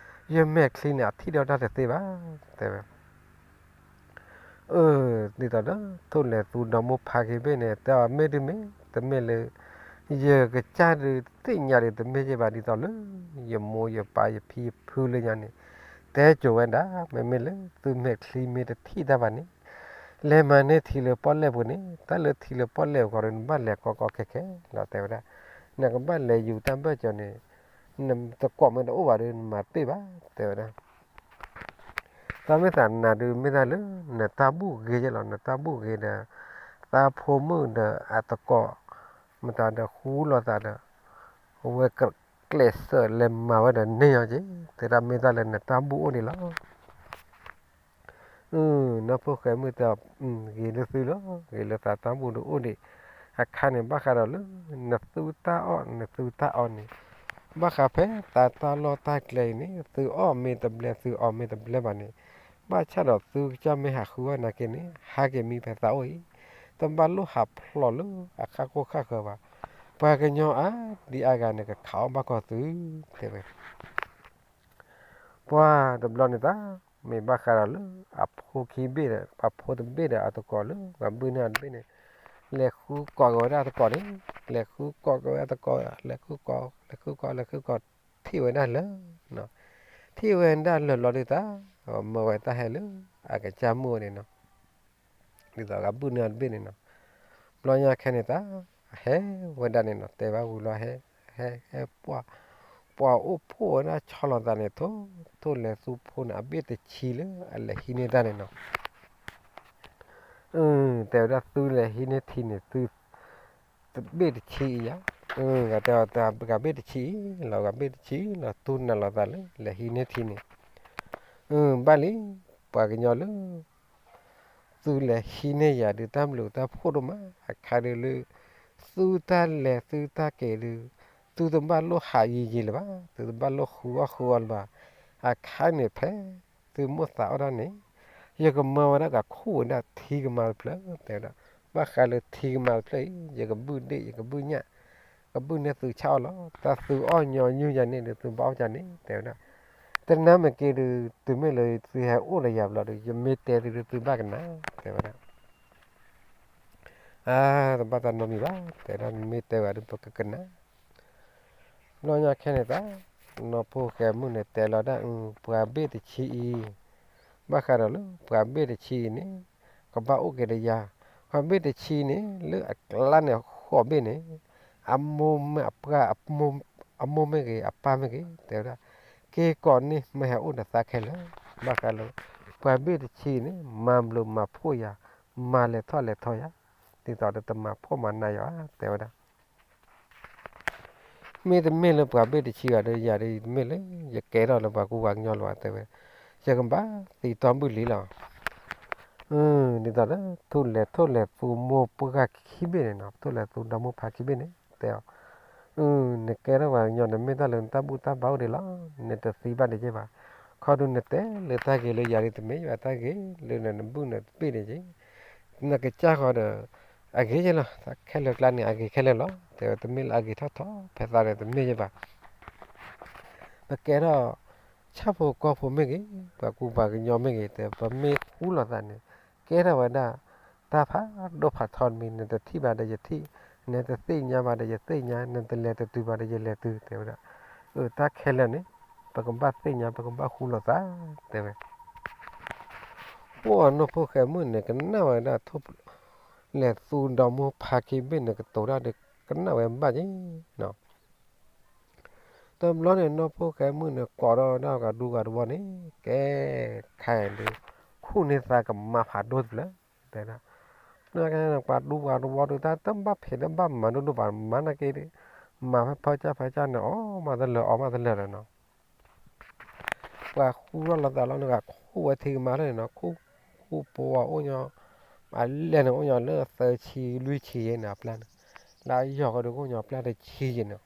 ယမဲာ်ချံန့ၣ် အထံၣ်ဒီးတၢ်တသ့ဘၣ် တဲဝဲ အၢ ဒ်သိးဒီး ထိၣ်လဲၤသူဒီမိၢ်ဖါခံဘ့ၣ်န့ၣ် တဲအီၤမ့ၢ်ဒုးမ့ၢ် တမ့ၢ်လၢ ယကစၢ်ဒုးသ့ၣ်ညါဒုး တမ့ၢ်ယဘၣ်ဒ်သိးလၢ ယမိၢ်ယပၢ်ယဖံယဖုလၢညါန့ၣ် တဲကိၤဝဲဒၣ် မ့မ့ၢ်လၢသုမဲာ်ချံမ့ၢ်တထံၣ်တၢ်ဘၣ်န့ၣ် လဲၤမၤန့ၢ်ထံလၢပီၣ်လဲၣ်ပူၤန့ၣ် တၢ်လၢထံလၢပီၣ်လဲၣ်ပူၤဃီဒီး နဘၣ်လဲၤကီကီခဲခဲလီၤ တဲဝဲဒၣ် နကဘၣ်လဲၤယူၤတၢ်ဘၢၣ်စၢၤန့ၣ် နသကိးမ့ၢ်တအိၣ်ဘၣ်ဒီး နမၤတ့ၢ်ဘၣ် တဲဝဲဒၣ် တၢ်မ့ၢ်သးနၤဒုးမ့ၢ်တၢ်လၢ နတၢ်ဘူၣ်ဂ့ၤယဲလီၤ, နတၢ်ဘူၣ်ဂ့ၤဒီး သးဖိမုၣ်ဒီးအသကိး မတၤဒီးဃူလိာ်သးဒီး ဝဲကျဲးစၢးလဲၤမၤဝဲဒီးန့ၢ်ညီက့ၤ တဲဒၣ်မ့ၢ်တၢ်လၢနတၢ်ဘူၣ်အိၣ်န့ၣ်လီၤ. နီၢ်ဖိၣ်ဃဲမုၣ်တဲအီၤ, ဂ့ၤလၢသုလီၤ, ဂ့ၤလၢသးတၢ်ဘူၣ်ဒုးအိၣ်ဒံး, အခါန့ၣ် ဘၣ်ဃးဒီးလၢ နသုတၢ်အီၣ်နသုတၢ်အီန့ၣ်, ဘၣ်ဃးဖဲသးတၢ်လီၢ်တၢ်ကျဲအံၤန့ၣ် သုအီၣ်မ့ၢ်တဘျဲ သုအီၣ်မ့ၢ်တဘျဲဘၣ်န့ၣ်, ဘၣ်ဆၣ်ဒီးသုကစၢ်မ့ၢ်ဟးဃုအီၣ်နာ်က့န့ၣ် ဟးက့ၤမံဖဲသးအိၣ်အံၤ, တဘၣ်လိၣ်ဟးဖျိးလၢအဃၣ်ခိၣ်ဃၣ်ဃၢၤဘၣ်. ပှၤကညီအါဒံအါဂၤန့ၣ် ကခးအီၣ်ဘၣ်ကီၢ်သု, တဲဝဲ ပှၤတဘျီန့ၣ်တၢ် မ့ၢ်ဘၣ်ဃးဒီးလၢအဖိခံဘ့ၣ်ဒီး အဖိတဘ့ၣ်ဒီးအသကိးလၢ ပှၤဘုၣ်န့ၢ်အီၤတဘ့ၣ်န့ၣ်, လဲၤဃုကိးက့ၤဝဲဒၣ်အသကိးန့ၣ်, လဲၤဃုကိးက့ၤဝဲအသကိး, လဲၤဃုကိး, လဲၤဃုကိး, လဲၤဃုကိး, ထံၣ်ဝဲဒၣ်လၢာ်, ထံၣ်ဝဲဒၣ်လၢာ်ဘျီဒုးတၢ်, မၢဝဲတၢ်ဟဲလၢအကစၢ်မုၣ်ဝဲန့ၣ်နီၤ. ဒ်သိးပှၤဘုၣ်န့ၢ်အီၤတဘ့ၣ်န့ၣ်နီၤ. ဘျီညါခဲန့ၣ်တၢ် ဟဲဝဲဒၣ်န့ၣ်နီၤ, တဲဘၣ်ဝံၤလီၤ ဟဲ, ဟဲ, ဟဲပှၤ, ပှၤအိၣ်ဖှိၣ်ဝဲဒၣ်ဆီလီၤသးန့ၣ် ထိၣ်, ထိၣ်လဲၤသူဖိန့ၣ် အဘ့ၣ်တဆံလၢအလဲၤဟံးန့ၢ်တၢ်န့ၣ်နီၤ. တဲဝဲဒၣ်သုလဲၤဟံးန့ၢ်ထံန့ၣ် သု တဘ့ၣ်တဆံအံၤယါ, ဂၤတဲအီၤ ဂၤဘ့ၣ်တဆံအံၤလီၤ, ဂၤဘ့ၣ်တဆံလီၤ, သူနၤလီၤသးလၢ လဲၤဟံးန့ၢ်ထံန့ၣ်, ဘၣ်လံ, ပှၤကညီလၢ သုလဲၤဟံးန့ၢ်ယၤဒုး တၢ်ဘျုးတၢ်ဖှိၣ်ဒိၣ်မး, အခါဒုးလၢ သုတၢ်လဲၤသုတၢ်က့ၤဒုး သုတဘၣ်လိၣ်ဟးယံၤယံၤလၢၤဘၣ်, သုတဘၣ်လိၣ်ဃုအီၣ်ဃုအီလၢၤဘၣ်, အခါန့ၣ်ဖဲ သုမိၣ်သးအီၣ်တၢ်န့ၣ်, ယကမၢဝဲဒၣ်ကခူၣ်ဝဲဒၣ်ထံကမါတဖျၢၣ်, တဲဝဲဒၣ်, ဘၣ်ဃးလၢထံကမါတဖျၢၣ်အံၤ ယကဘုၣ်ဒ့ၣ် ယကဘုၣ်ညၣ်, ကဘုၣ်န့ၢ်သုဆၣ်အီၣ်လီၤ, တၢ်သုအီၣ်ညီနုၢ်ယၤန့ၣ်ဒီး သုဘၣ်အီၣ်ကန့ၣ် တဲဝဲဒၣ်, တနၤမ့ၢ်က့ၤဒုး တုၤမ့ၢ်လၢသုဟဲအိၣ်ဒီးယၤဘျီဒီး ယမ့ၢ်တဲသုဒုး သုဘၣ်ကနၣ်, တဲဝဲဒၣ်. အါ, တဘၣ်တၢ်နီတမံၤဘၣ်, တဲဒၣ် နမ့ၢ်တဲဝဲဒုး ပကကနၣ်. ဘျီညါခဲန့ၣ်တၢ် နီၢ်ဖိၣ်ဃဲမုၣ်န့ၣ် တဲလီၤဒၣ် ပှၤဘ့ၣ်တဆံအံၤ, ဘၣ်ဃးဒီးလၢပှၤဘ့ၣ်တဆံအံၤန့ၣ် ကဘၣ်အိၣ်က့ၤဒီးယၤ, ပှၤဘ့ၣ်တဆံန့ၣ် လၢအကျါန့ၣ်ဃိးဘ့ၣ်န့ၣ်, အမိၢ်မ့ၢ်အပှၢ်, အမိၢ်မ့ၢ်ဂ့ၤ အပၢ်မ့ၢ်ဂ့ၤ တဲဝဲဒၣ်, က့ၤကိးန့ၢ်မ့ၢ်ဟဲအိၣ်ဒီးသးခဲလၢာ်, ဘၣ်ဃးလၢ ပှၤဘ့ၣ်တဆံန့ၣ် မၤဘျုးမၤဖှိၣ်ယၤ, မၤလဲၤထီၣ်လဲၤထီယၤ, ဒ်သိးဒီးတမၤဖှီၣ်မၤနးယၤဘၣ် တဲဝဲဒၣ်. မ့တမ့ၢ်လၢပှၤဘ့ၣ်တဆံဘၣ်ဒီး ယၤဒ်တမ့ၢ်လၢ ယကဲထီၣ်လၢပှၤကူပှၤကညီလၢၤဘၣ် တဲဝဲ, ယကဘၣ်သံတီၢ်ဘုၣ်လံလီၤ. ဒ်သိးလၢ ထိၣ်လဲၤထိၣ်လဲၤသူမိၢ်ပှၢ်ခံဘ့ၣ်န့ၣ်နီၤ, ထိၣ်လဲၤသူဒီမိၢ်ဖါခံဘ့ၣ်န့ၣ် တဲအီၤ, နကဲထီၣ်ပှၤကညီ နမ့ၢ်တၢ်လၢနတၢ်ဘူၣ်တၢ်ဘါအိၣ်ဒံးလီၤ, နတသံဘၣ်ဒံးက့ဘၣ်. ခီဒုးနတဲလၢတၢ်ဂ့ၤလၢယၤဒ်တမ့ၢ်ယၤတၢ်ဂ့ၤ, လၢနနဘူၣ်နတဘ့ၣ်န့ၣ်က့ နကစၢ်ဃီဒီး အဂ့ၤယဲလီၤ, ခဲလၢာ်ကျါန့ၣ် အဂ့ၤခဲလၢာ်လီၤ, တဲဝဲတမ့ၢ်လၢအဂ့ၤထီၣ်ထီ ဖဲသးန့ၣ်တမ့ၢ်ယဲဘၣ်. ပကဲထီၣ် ဆၣ်ဖိကီၢ်ဖိမ့ၢ်ဂ့ၤ, ပှၤကူပှၤကညီမ့ၢ်ဂ့ၤ, တဲပမ့ၢ်ဃူလိာ်သးန့ၣ် ကဲထီၣ်ဝဲဒၣ် တၢ်ဖးဒိၣ်ဖးထီတမံၤ, နတထံၣ်ဘၣ်ဒီးယထံၣ်, နတသ့ၣ်ညါဘၣ်ဒီးယသ့ၣ်ညါ, နတလဲၤတတုၤဘၣ်ဒီးယလဲၤတုၤ တဲဝဲဒၣ်. အတၢ်ခဲလၢာ်န့ၣ် ပကဘၣ်သ့ၣ်ညါ ပကဘၣ်ဃူလိာ်သး တဲဝဲ ပှၤနီၢ်ဖိၣ်ဃဲမုၣ်န့ၣ် ကနၣ်ဝဲဒၣ်ထိၣ် လဲၤသူဒီမိၢ်ဖါခံဘ့ၣ်န့ၣ် ကတိၤတၢ်ဒီး ကနၣ်ဝဲဘၣ်က့ၤနီၤ. တဘျီန့ၣ် နီၢ်ဖိၣ်ဃဲမုၣ်န့ၣ် ကိးထီၣ်ဝဲဒၣ်ပှၤဒူပှၤတဝီန့ၣ် ကဲ ခဲအံၤဒုး ခူၣ်န့ၢ်သးကမါဖးဒိၣ်တဖျၢၣ် တဲဒၣ်. ပှၤဒူပှၤတဝီဒုး တၢ်တဘၣ်ဖံးတဘၣ်မၤဒိၣ်ဒိၣ်ဘၣ် မၤနာ်က့ဒီး မၤဖဲဖၢကၢ်ဖၢကၢ်န့ၣ် အီၣ်မးတလၢာ် အီမးတလၢာ်လီၤနီၤ. ပှၤဃူထီၣ်လီၤသးလီၤန့ၣ် ခူၣ်ဝဲထံကမါလီၤန့ၣ်နီၤ, ခူၣ် ခူၣ်ပှၤအိၣ်ညီ အလဲၢ်န့ၣ် အိၣ်ညီလၢသၢဆံလွံၢ်ဆံယဲၢ်န့ၣ် အပျၢ်န့ၣ်, လၢအယီၤကဒီး ကအိၣ်ညီပျၢ်တဆံယဲၢ်န့ၣ်.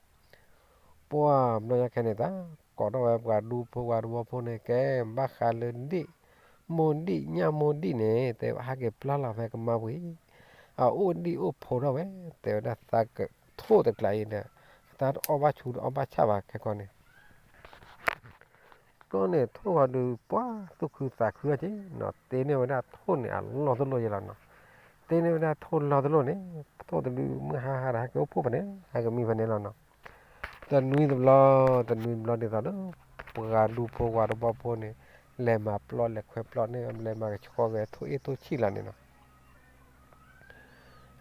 ပှၤဘျီညါခဲန့ၣ်တၢ် ကိးထီၣ်ဝဲပှၤဒူဖိပှၤတဝီဖိန့ၣ် ကဲ ဘၣ်ဃးလၢဒ့ၣ် မိၢ်ဒ့ၣ်ညၣ်မိၢ်ဒ့ၣ်န့ၣ် တဲဝဲ ဟဲက့ၤပျၢ်လီၤဖဲကမါပူၤအံၤ, အအိၣ်ဒံၣ်အိၣ်ဖိထီၣ်ဝဲ, တဲဝဲဒၣ်သးကထိၣ်တကျါအံၤဒီး တၢ်တအီၣ်ဘၣ်ဆူတအီၣ်ဘၣ်ဆၣ်ဘၣ်ခဲကီန့ၣ် ဘျီန့ၣ် ထိၣ်ဃီဒုး ပှၤသူၣ်ခုသးခုအီၤက့နီၤ, တ့န့ၢ်ဝဲဒၣ်ထိၣ်န့ၣ် အလီၢ်တလီၢ်ယဲလီၤနီၤ. တ့န့ၢ်ဝဲဒၣ်ထိၣ်လီၢ်တလီၢ်န့ၣ် ထိၣ်တဒုမုၢ်ဟါဟါဒီး ဟဲက့ၤအိၣ်ဖှိၣ်ဖဲန့ၣ် ဟဲက့ၤမံဖဲန့ၣ်လီၤနီၤ. တနွံတဘျီ တနွံတဘျီဒ်သိးလၢ ပှၤဒူဖိပှၤတဝီဖိန့ၣ် လဲၤမၤပျီလဲၤခွဲပျီန့ၣ် လဲၤမၤကဆှီဝဲထိၣ်အ့ၣ်ထိၣ်ဆံၣ်လၢန့ၣ်နီၤ.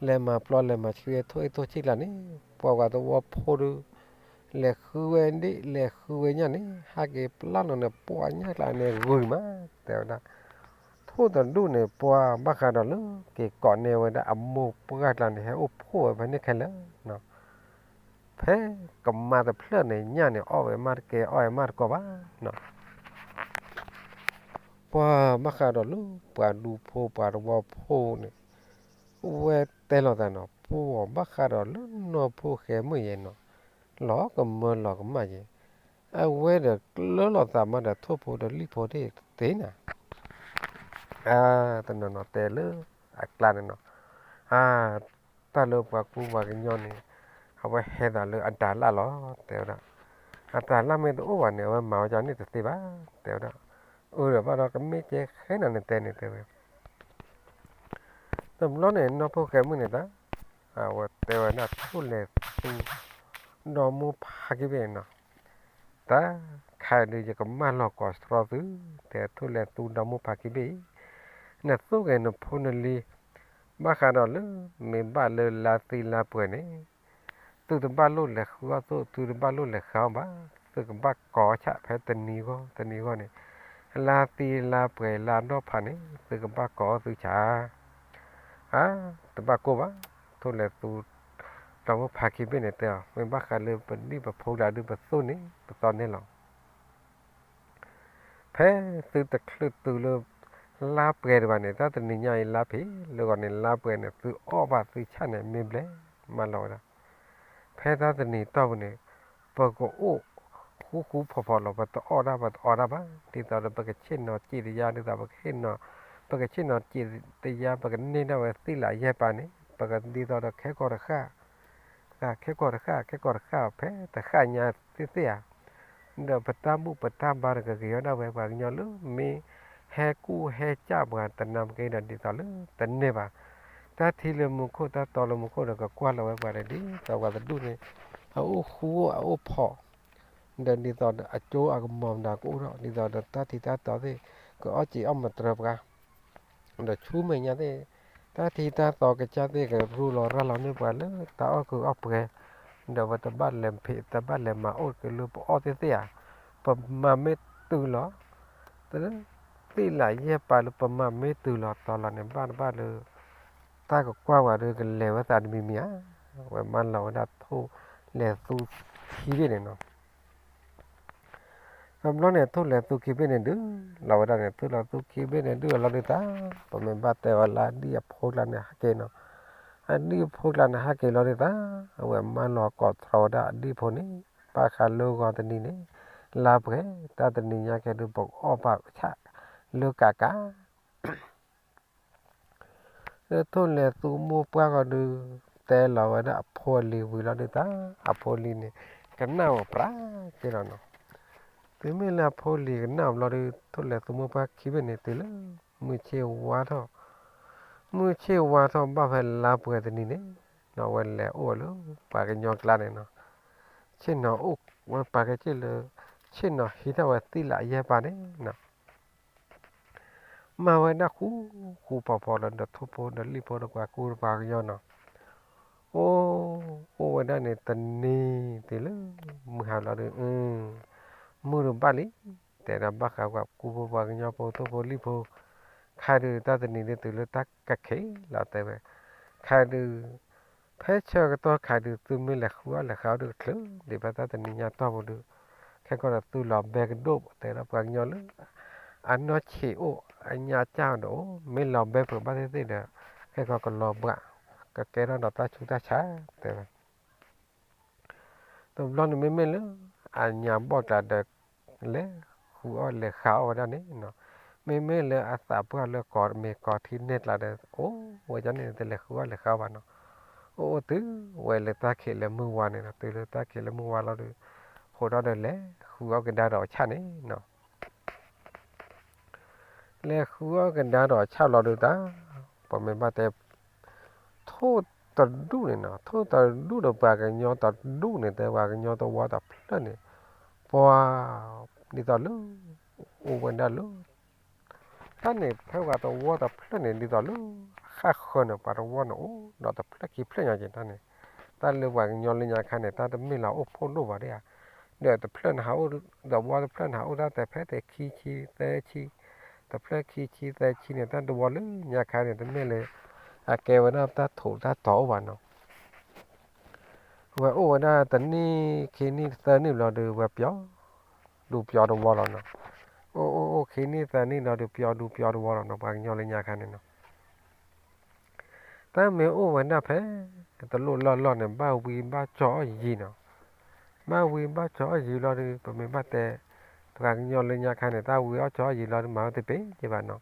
လဲၤမၤပျီလဲၤမၤဆှံထိၣ်အ့ၣ်ထိၣ်ဆံၣ်လၢန့ၣ် ပှၤဝၤတဝီဖိဒုး လဲၤဃုဝဲဒ် လဲၤဃုဝဲညၣ်န့ၣ် ဟဲက့ၤပျၢ်လီၤန့ၣ် ပှၤညၣ်ကျါန့ၣ်ဂုာ်မး တဲဝဲဒၣ်. ထိၣ်တဒူၣ်န့ၣ် ပှၤဘၣ်ဃးဒီးလၢက့ၤကိးန့ၢ်ဝဲဒၣ်အမိၢ်ပှၢ်ကျါန့ၣ် ဟဲအိၣ်ဖှိၣ်ဝဲဖဲန့ၣ်ခဲလၢာ်နီၤ. ဖဲကမါတဖျၢၣ်န့ၣ် ညၣ်န့ၣ်အီၣ်ဝဲမးတကဲ အီၣ်ဝဲမးတကိးဘၣ်နီၤ. ပှၤဘၣ်ဃးဒီးလၢပှၤဒူဖိပှၤသဝီဖိန့ၣ် ဝဲတဲလိာ်သးနီၤ, ပှၤဘၣ်ဃးဒီးလၢနီၢ်ဖိၣ်ဃဲမုၣ်ယဲနီၤ, လီၤကမၢလီၤကမၣ်ယဲ, အဝဲဒီးကျၢၤလိာ်သးမးဒီးထိၣ်ဖိဒီးလံၣ်ဖိတသ့နီၤ. တနီၤနီၤတဲလၢအကျါန့ၣ်နီၤ, အ တၢ်လၢပှၤကူပှၤကညီန့ၣ် အဝဲဟဲသးလၢအတၤလၣ်လီၤ တဲဝဲဒၣ်. အတၤလၣ်မ့ၢ်တအိၣ်ဘၣ်န့ၣ် အဝဲမၤဝဲဒ်န့ၣ်တသ့ဘၣ် တဲဝဲဒၣ်. အၢဒီးဘၣ်ဒီးကမ့ၢ်ကဲဃဲနၤန့ၣ်တဲန့ၣ်တဲဝဲ တဘျီန့ၣ် နီၢ်ဖိၣ်ဃဲမုၣ်န့ၣ်တၢ် အဝဲတဲဝဲဒၣ်ထိၣ်လဲၤသူ ဒီမါဖါခံဘ့ၣ်န့ၣ်နီၤ, တၢ်ခါဒုးယကမၢလီၤကိးတြီသု, တဲထိၣ်လဲၤသူဒီမါဖါခံဘ့ၣ်အံၤ, နသူၣ်ဂ့ၤနဖိနလံၤ ဘၣ်ဃးဒီးလၢ မ့ၢ်ဘၣ်လၢလါသံလါပှဲၤန့ၣ် သုတဘၣ်လိၣ်လဲၤဃုအီၣ်သိၣ် သုတဘၣ်လိၣ်လဲၤဃုအီၣ်ဘၣ်, သုကဘၣ်ကိးဆၣ်ဖဲတနံၤဂီၢ် တနံၤဂီၢ်န့ၣ်, လါသံလါပှဲၤလါဒီဖးန့ၣ် သုကဘၣ်ကိးအီၣ်သုဆၣ် အါ, တဘၣ်ကိၢ်ဘၣ်, ထိၣ်လဲၤသူ ဒီမါဖါခံဘ့ၣ်န့ၣ်တဲအီၤ မ့ၢ်ဘၣ်ဃးလၢပဒံၣ်ပဖိကျါဒုးပသိၣ်န့ၣ် ပသီန့ၣ်လီၤ. ဖဲသုတချုးတုၤလၢ လါပှဲၤတဘၣ်န့ၣ် တၢ်တနံၤညါအံၤလါဖံးလၢဂီၤန့ၣ် လါပှဲၤန့ၣ် သုအီၣ်ဘၣ်သုဆၣ်န့ၣ် မ့ၢ်ဘျဲၣ်မးလီၤဝဲဒၣ်. ဖဲတၢ်တနံၤတီၢ်ပူၤန့ၣ် ပကအိၣ်ဃူဃူဖိးဖိးလီၤ ပတအီၣ်ဒၣ် ပတအီဒၣ်ဘၣ် ဒ်သိးဒီး ပကဆ့ၣ်နီၤစံးတယါ ဒ်သိး ပကဆ့ၣ်နီၤ ပကဆ့ၣ်နီၤစံးတယါ ပကန့ၢ်ဒၣ်ဝဲသ့ၣ်လးယဲၢ်ပၤန့ၣ် ပကဒ်သိးဒီးခဲကီၢ်တဃၣ် ခဲကီၢ်တဃၣ် ခဲကီၢ်တဃၣ် ဖဲတဃၣ်ညါသ့ၣ်သ့ၣ်ဧါ ဒီးပတၢ်ဘူၣ်ပတၢ်ဘါတကက့ၤအီၤဒၣ်ဝဲပှၤကညီလၢ မ့ၢ်ဟဲကူၣ်ဟဲကၢ်ပှၤတနၤမက့ဒီး ဒ်သိးလၢတန့ၢ်ဘၣ် တၢ်ထံလၢမူခိၣ် တၢ်တီလၢမူခိၣ်ဒီး ကကွၢ်လီၤဝဲပှၤဒီး ဒ်သိးပှၤတဒူၣ်န့ၣ် အအိၣ်ဃူအိၣ်အအိၣ်ဖိး ဒီးဒ်သိးဒီးအကၠိအကမီၤမတၤကအိၣ်ထီၣ် ဒ်သိးဒီးတၢ်ထံတၢ်တီသ့ၣ် ကအီၣ်စံးအီၣ်မတြၢပှၤ ဒီးဆူမဲာ်ညါသ့ၣ် တၢ်ထံတၢ်တီကစၢ်သ့ၣ် ကရူလီၤရၤလီၤန့ၢ်ပှၤလၢတၢ်အီၣ်ကုးအီၣ်ပှဲၤ ဒီးပတဘၣ်လဲၤဖံး တဘၣ်လဲၤမၤအိၣ်က့ၤလၢပအီၣ်သ့ၣ်သ့ၣ်ဧါ ပမၤမ့ၢ်တုၤလီၤ တ သ့ၣ်လးယဲၢ်ပၤလၢပမၤမ့ၢ်တုၤလီၤတီၤလီၤန့ၣ် ဘၣ်တဘၣ်လၢ တၢ်ကကွၢ်ဝဲဒီးကလဲၤဝဲသးတမံၤမံၤဧါ ဝဲမၢလီၤဝဲဒၣ်ထိၣ်လဲၤသူခံဘ့ၣ်န့ၣ်နီၤ တဘျီန့ၣ် ထိၣ်လဲၤသူခံဘ့ၣ်န့ၣ်ဒုး လီၤဝဲဒၣ်န့ၣ် ထိၣ်လဲၤသူခံဘ့ၣ်န့ၣ်ဒုး အလီၤဒုးသး ပမ့ၢ်ဘၣ်တဲဝဲလၢအဒံၣ်အဖိကျါန့ၣ်ဟဲက့ၤနီၤ အဒံၣ်အဖိကျါန့ၣ်ဟဲက့ၤလီၤဒုးသး အဝဲမၢလီၤကိးတြီဝဲဒၣ်အဒံၣ်ဖိန့ၣ် ဘၣ်ဃးလၢဂီၤတနံၤန့ၣ် လါပှဲၤ တၢ်တနံၤညါကဲဒုး ပကအီၣ်ဘၣ်ဆၣ်လၢကးကး လၢထိၣ်လဲၤသူမိၢ်ပှၢ်ဂီၤဒုး တဲလီၤဝဲဒၣ်အဖိအလံၤဝံၤလီၤဒုးသး အဖိအလံၤန့ၣ် ကနၣ်ဝဲပြးက့ၤလီၤနီၤ တုၤမ့ၢ်လၢအဖိအလံၤကနၣ်ဘျီဒုး ထိၣ်လဲၤသူမိၢ်ပှၢ်ခံဘ့ၣ်န့ၣ်တုၤလၢ မုၢ်ဆ့ၣ်ဝါထီၣ် မုၢ်ဆ့ၣ်ဝါထီၣ်ဘၣ်ဖဲလါပှဲၤတနံၤန့ၣ် နီၤဝဲလဲၤအိၣ်ဝဲလၢပှၤကညီကျါန့ၣ်နီၤ ဆ့ၣ်နီၤအိၣ်ဝဲပာ်ကဲစ့ၣ်လၢ ဆ့ၣ်နီၤဟံးထီၣ်ဝဲသ့ၣ်လးယဲၢ်ပၤန့ၣ်နီၤ မၤဝဲဒၣ်ဃူဃူဖိးဖိးလီၤ ဒီးထိၣ်ဖိဒီးလံၣ်ဖိဒီးပှၤကူပှၤကညီနီၤ အိၣ် အိၣ်ဝဲဒၣ်န့ၣ်တနံၤတုၤလၢ မုၢ်ဟါလီၤဒုး မုၢ်တဘၣ်လံ တဲဒၣ်ဘၣ်ဃးပှၤကူဖိပှၤကညီဖိထိၣ်ဖိလံၣ်ဖိ ခါဒုးတၢ်တနံၤဒုးတုၤလၢတၢ်ကခံးလီၤတဲဝဲ ခါဒုး ဖဲဆၢကတီၢ်ခါဒုး သုမ့ၢ်လဲၤဃုအီၣ်လဲၤဃုအီဒုးတချုးဒံးဘၣ်တၢ်တနံၤညါတီၢ်ပူၤဒုး ခဲကီၢ်ဒီးသုလီၤဘဲကဒိၣ် တဲဒၣ်ပှၤကညီလၢ အနီၢ်ဆံးအိၣ် အညါကၢ်ဒီးအိၣ် မ့ၢ်လီၤဘဲဖုးဘၣ်သ့ၣ်သ့ၣ်ဒီး ခဲကီၢ်ကလီၤဘှး ကကဲထီၣ်ဒီးတၢ်ဆူးတၢ်ဆါ တဲဝဲ တဘျီန့ၣ်မ့မ့ၢ်လၢ အညါဘီၣ်ကျါဒီး လဲၤဃုအီၣ်လဲၤဃုအီဝဲဒၣ်န့ၣ်နီၤ မ့မ့ၢ်လၢအသးပှၢ်လၢကီၢ်မ့ၢ်ကီၢ်ထံနဲၣ်ကျါဒီး အိၣ်ဝဲဒၣ်န့ၣ် တလဲၤဃုအီၣ်လဲၤဃုအီဘၣ်နီၤ အိၣ်အိၣ်တုၤဝဲလၢတၢ်ခံးလၢမုၢ်ဝါန့ၣ်နီၤ တုၤလၢတၢ်ခံးလၢမုၢ်ဝါလီၤဒုး ဃိးဒီဒီးလဲၤဃုအီၣ်ကဒါဒီးအဆၣ်န့ၣ်နီၤ လဲၤဃုအီၣ်ကဒါဒီးအဆၣ်လီၤဒုးတၢ် ပမ့ၢ်ဘၣ်တဲ ထိၣ်တဒူၣ်န့ၣ်နီၤ ထိၣ်တဒူၣ်ဒီးပှၤကညီတဒူၣ်န့ၣ် တဲပှၤကညီတဝီတဖျၢၣ်န့ၣ် ပှၤ ဒ်သိးလၢ အိၣ်ဝဲဒၣ်လၢ တၢ်န့ၣ် ဖဲပှၤတဝီတဖျၢၣ်န့ၣ် ဒ်သိးလၢ ဃၣ်ဃၢၤန့ၣ် ပှၤတဝီန့ၣ်အိၣ်ဒီးတဖျၢၣ်ခံဖျၢၣ်ညါက့ၤတၢ်န့ၣ်, တ တၢ်လၢပှၤကညီလၢညါခါန့ၣ် တၢ်တမ့ၢ်လၢအိၣ်ဖှိၣ်ဒိၣ်ဘၣ်ဒၣ်ဧါ, ဒီးတဖျၢၣ်န့ၣ်ဟးအိၣ်, ဒီးဝီတဖျၢၣ်န့ၣ်ဟးအိၣ်တၢ်တဲဖဲတဲခံဆံသၢဆံ, တဖျၢၣ်ခံဆံသၢဆံန့ၣ် တၢ်တဝီလၢညါခါန့ၣ် တမ့ၢ်လၢ အကဲဝဲဒၣ်တၢ်ထိးတၢ်တီၤအိၣ်ဘၣ်နီၤ. ဝဲအိၣ်ဝဲဒၣ်တနံၣ်ခံနံၣ်သၢနံၣ်ဘျီဒီး ဝဲပျီ ဒူပျီတဝီလီၤနီၤ. အိၣ်အိၣ်အိၣ်ခံနံၣ်သၢနံၣ်ဘျီဒီး ပျီဒူပျီတဝီလီၤနီၤ ပှၤကညီလၢညါခါန့ၣ်နီၤ. တၢ်မ့ၢ်အိၣ်ဝဲဒၣ်ဖဲ တလိၣ်လီၢ်လီၢ်န့ၣ် ဘၣ်ဝံဘၣ်ကၠီအီၣ်ယံၤနီၤ. ဘၣ်ဝံဘၣ်ကၠီအီၣ်ယံၤလီၤဒီး ပမ့ၢ်ဘၣ်တဲ ပှၤကညီလၢညါခါန့ၣ် တၢ်ဝံအီၣ်ကၠီအီၣ်ယံၤလီၤဒီး မၤဝဲတပ့ၤက့ၤဘၣ်နီၤ. ဒ်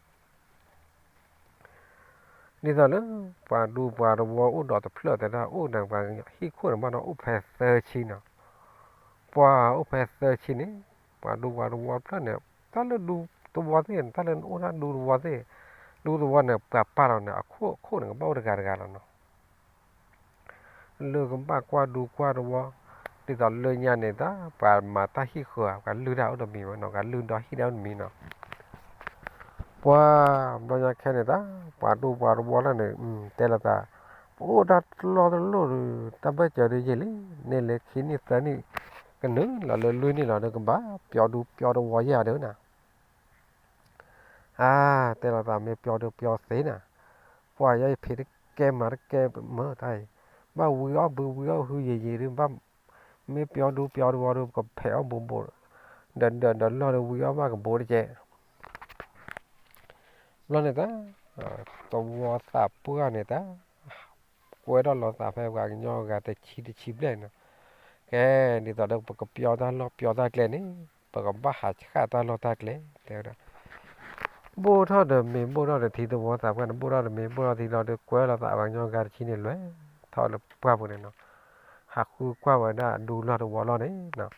သိးလၢ ပှၤဒူပှၤတဝီအိၣ်ဒီးတဖျၢၣ်တဲဒၣ် အိၣ်ဒီးပှၤဟံၣ်ခိၣ်န့ၣ် ဘၣ်ဒီးအိၣ်ဖဲသၢဆံနီၤ. ပှၤအိၣ်ဖဲသၢဆံန့ၣ် ပှၤဒူပှၤတဝီတဖျၢၣ်န့ၣ် တၢ်လၢဒူတဝီသ့ၣ် တၢ်လၢနအိၣ်ဒၣ်ဒူတဝီသ့ၣ်, ဒူတဝီန့ၣ် ပှၤပာ်လီၤန့ၣ် အခိၣ်အခိၣ်န့ၣ် ကဘၣ်အိၣ်တဂၤတဂၤလီၤနီၤ. လၢကဘၣ်ကွၢ်ဒူကွၢ်တဝီ, ဒ်သိးလၢညါန့ၣ် တၢ်ပှၤမၤတၢ်ဟံၣ်ဃၢၤ ပှၤလုၢ်တၢ်အိၣ်တမံၤဝဲနီၤ, ပှၤလုၢ်ဒီဟံၣ်တၢ်အိၣ်တမံၤနီၤ. ပှၤဘျီညါခဲန့ၣ် တၢ်ပှၤဒူပှၤတဝီလၢန့ၣ် တဲလိာ်သး ပအိၣ်တၢ်တလီၢ်တလီၢ်ဒီး တၢ်ဘၢၣ်စၢၤဒုးယံာ်လံ, န့ၢ်လၢခံနံၣ်သၢနံၣ် ကနုာ်လီၤလၢလွံၢ်နံၣ်လီၤဒီး ကဘၣ်ပျီဒူပျီတဝီယဲၢ်ဧါဒုးနၤ. အါ, တဲလိာ်သးမ့ၢ်ပျီဒုးပျီသ့နၤ, ပှၤယဲယဖံးတကဲမၤတကဲမၢတၢ်အံၤ, ဘၣ်ဝံအီၣ်ဘုဝံအီၣ်ဟုယံာ်ယံာ်ဒီး ဘၣ်မ့ၢ်ပျီဒူပျီတဝီဒီး ကဖဲးအီၣ်ဘူးဘူး, ဒီးဒီးဒီးလီၢ်ဒီးဝံအီၣ်ဘၣ်ကဘူးတကဲး. ဘျီန့ၣ်တၢ် တဝီသးပှၢ်န့ၣ်တၢ် ကွဲထီၣ်လီၤသးဖဲပှၤကညီဂၤတဆံတဆံဘျဲၣ်နီၤ. ကဲ, ဒ်သိးဒီးပကပျီတၢ်လီၢ်ပျီတၢ်ကျဲန့ၣ် ပကဘၣ်ဟးဆှၣ်တၢ်လီၢ်တၢ်ကျဲ တဲဝဲဒၣ်. ဘိၣ်ထီၣ်ဒီးမ့ၤဘိၣ်ထီၣ်ဒီးထံ တဝီသးပှၢ်န့ၣ် ဘိၣ်ထီၣ်ဒီးမ့ၤဘိၣ်ထီၣ်ထံလီၤဒီး ကွဲလီၤသးပှၤကညီဂၤတဆံန့ၣ် လဲၤထီၣ်လၢပှၢ်ပူၤန့ၣ်နီၤ. ဟးဃုကွၢ်ဝဲဒၣ်ဒူလီၢ်တဝီလီၢ်န့ၣ်နီၤ.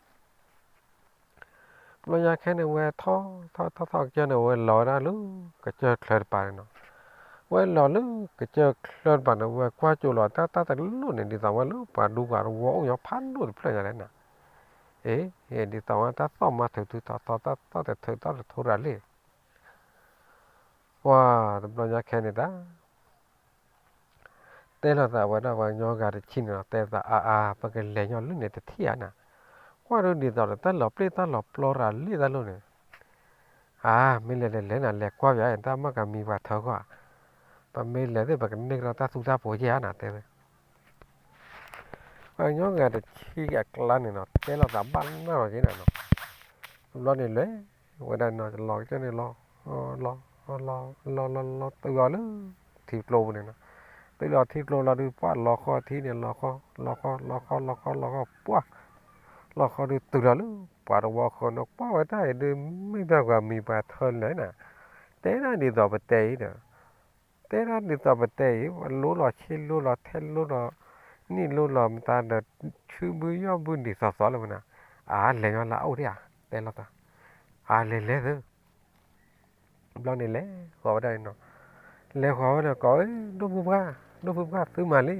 ဘျီညါခဲန့ၣ် ဝဲထီၣ်ထီၣ်ထီၣ်ထီၣ်ကစၢၢ်န့ၣ် ဝဲလီၤဝဲဒၣ်လၢကစၢၢ်ချၢတပၤန့ၣ်နီၤ. ဝဲလီၤလၢကစၢၢ်ချၢတပၤန့ၣ် ဝဲကွၢ်ကၠိလီၤတၢ် တၢ်တလိၣ်န့ၣ် ဒ်သိးဝဲလၢပှၤဒူပှၤတဝီအိၣ်ညီဖးဒိၣ်တဖျၢၣ်ညါလဲၣ်နၤ. အ့, ဒ်သိးဝဲတၢ်သီၣ်မၤထုးထုးထီထီ တၢ်သီၣ်တထုးသီၣ်တရၤလံ. ပှၤတဘျီညါခဲန့ၣ်တၢ် တဲလိာ်သးဝဲဒၣ်ပှၤကညီဂၤတဆံန့ၣ်လီၤ, တဲသးအါအါ ပကလဲၤညီလၢန့ၣ်တထံၣ်ဧါနၤ. ကွၢ်ဒုးဒ်သိးဒီး တၢ်လီၤပျံၤတၢ်လီၤပျီရၤလံတၢ်လိၣ်န့ၣ်. အါ, မ့ၢ်လဲၤလဲၤလဲၤနၤ လဲၤကွၢ်ပယီၤ တၢ်မၤကမံၤပှၤထၢကွၢ်, ပမ့ၢ်လဲၤသ့ၣ် ပကန့ၢ်ကဒီးတၢ်သူတၢ်ပိၤယဲၢ်ဧါနၤ တဲဝဲ. ပှၤကညီဂၤတဆံအကျါန့ၣ်နီၤ တဲလိာ်သးဘၣ်နၢ်လီၤက့နၤနီၤ. ဘျီန့ၣ်လဲၤဝဲဒၣ်နီၤ လီၤကစၢၢ်န့ၣ်လီၤ, လီၤ, လီၤလီၤလီၤတုၤအီၤလၢထံကျိပူၤန့ၣ်နီၤ. တုၤလီၤထံကျိလီၤဒုး ပှၢ်လီၤဃီထံန့ၣ် လီၤဃီ, လီၤဃီ လီၤဃီ လီၤဃီ လီၤဃီ ပှၢ် လီၤဃီဒုးတုၤလီၤလၢပှၤတဝီဃီနီၤ. ကွၢ်ဝဲတၢ်အံၤဒုး မ့ၢ်တၢ်ပှၤမံၤပှၤထၢလဲၣ်နၤ. တဲဒၣ်ဒ်သိးပတဲအံၤဒီး တဲဒၣ်ဒ်သိးပတဲအံၤ လိလီၤဆ့လိလီၤထဲလိလီၤ နံၣ်လိလီၤမတၤဒီး ဆူဘုယီၢ်ဘုဒ်သိးသိးလၢမနၤ. အါ လဲၤညီလၢအအိၣ်ဒံးဧါ, တဲလိာ်သး. အါ လဲၤလဲၤသု. ဘျီန့ၣ်လဲၤဃီၤဝဲဒၣ်န့ၣ်နီၤ. လဲၤဃီၤဝဲဒီး ကိး ဒိၣ်ဖုပှၢ်, ဒိၣ်ဖုပှၢ်သုမၤလံ.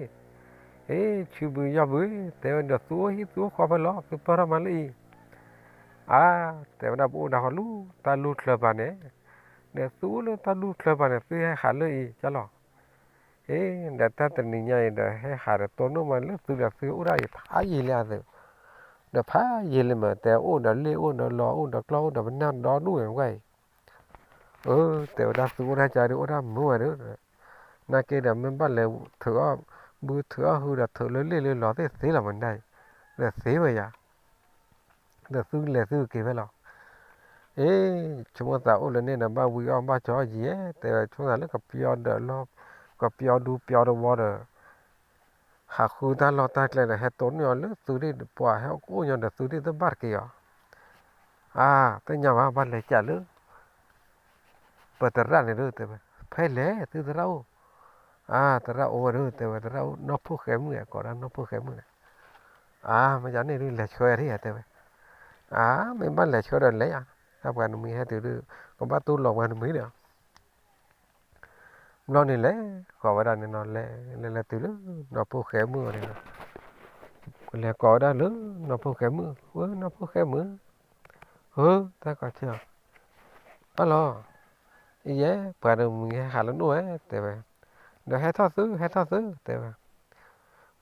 အ့ ဆူဘုယီၢ်ဘု, တဲဝဲဒီး သုအိၣ်ဟံၣ်သုအိၣ်ဃီဖဲလဲၣ် သုပၢၢ်ထီၣ်မၤလၢအံၤ. အါ တဲဝဲဒၣ် ပအိၣ်ဒၣ်ဃီလၢတၢ်လူၢ်ချၢပၤန့ၣ်, ဒီးသုအိၣ်လၢတၢ်လူၢ်ချၢပၤန့ၣ် သုဟဲဟးလၢအံၤကလီၤ. အ့ ဒီးတၢ်တနံၤညါအံၤဒီး ဟဲဟးဒီးတိၢ်နီၣ်မးလၢသုဒီးသုအိၣ်ဒၣ်အံၤဖးယံာ်လံအသု, ဒီးဖးယံာ်လံမး တဲအိၣ်ဒီးလ့ၣ်အိၣ်ဒီးလီအိၣ်ဒီးကျီအိၣ်ဒီးပနၢ်ဒီဒူၣ်ဝဲအံၤ. အၢ တဲဝဲဒၣ် သုအိၣ်တၢ်ကါဒုးအိၣ်တၢ်မုာ်ဝဲဒီး, နာ်က့ဒီးမ့ၢ်ဘၣ်လဲၤထုးအီၣ်ဘုထုးအီၣ်ဟုဒီး ထုးလၢလ့ၣ်လၢလီၤသ့ၣ်သ့လီၤမးဒၣ်အံၤ, ဒီးသ့ဝဲယၤ ဒီးသုလဲၤသုက့ၤဖဲလီၤ. အ့ ဆိကမိၣ်သးအိၣ်လၢန့ၣ်ဒီး ဘၣ်ဝံအီၣ်ဘၣ်ကၠီအီၣ်ယံၤ, တဲဝဲဆိကမိၣ်သးလၢကပျီဒီးလီၢ်, ကပျီဒူပျီတဝီဒီး ဟးဃုတၢ်လီၢ်တၢ်ကျဲဒီး ဟဲတိၢ်နီၣ်အီၤလၢသုဒၣ် ပှၤဟဲအိၣ်ကအိၣ်ညီဒီးသုဒၣ်တဘၣ်တက့ၢ်အီၤ. အါ သ့ၣ်ညါဘၣ် ဘၣ်လဲၤကးလၢ ပသရၣ်န့ၣ်ဒီး တဲဝဲ, ဖဲလဲၣ်သုသရၣ်အိၣ်. အါ သရၣ်အိၣ်ဝဲဒီး တဲဝဲ သရၣ်အိၣ်နီၢ်ဖိၣ်ဃဲမုၣ်, ကိးဒၣ်နီၢ်ဖိၣ်ဃဲမုၣ်န့ၣ်. အါ မ့ၢ်ယၤန့ၣ်ဒုး လဲၤဆှၢယၤဒ်ယၤ တဲဝဲ. အါ မ့ၢ်ဘၣ်လဲၤဆှၢဒီးလဲၤယၤ, တၢ်ပှၤနမံၤဟဲတုၤဒုး ကဘၣ်တူၢ်လိာ်ပှၤနမံၤဒီး ဘျီန့ၣ်လဲၤဃီၤဝဲဒၣ်န့ၣ်နီၤ, လဲၤလဲၤလဲၤတုၤလၢနီၢ်ဖိၣ်ဃဲမုၣ်အီၤန့ၣ်နီၤ, လဲၤကိးဝဲဒၣ်လၢနီၢ်ဖိၣ်ဃဲမုၣ်, ဝဲနီၢ်ဖိၣ်ဃဲမုၣ်, ဧၢ, တၢ်ကီဆၢအီၤ, အလီၤ, ယဲ ပှၤတမံၤဟဲဟးလၢနအိၣ်ဝဲ တဲဝဲ, ဒီးဟဲထီၣ်သု ဟဲထီၣ်သု တဲဝဲ,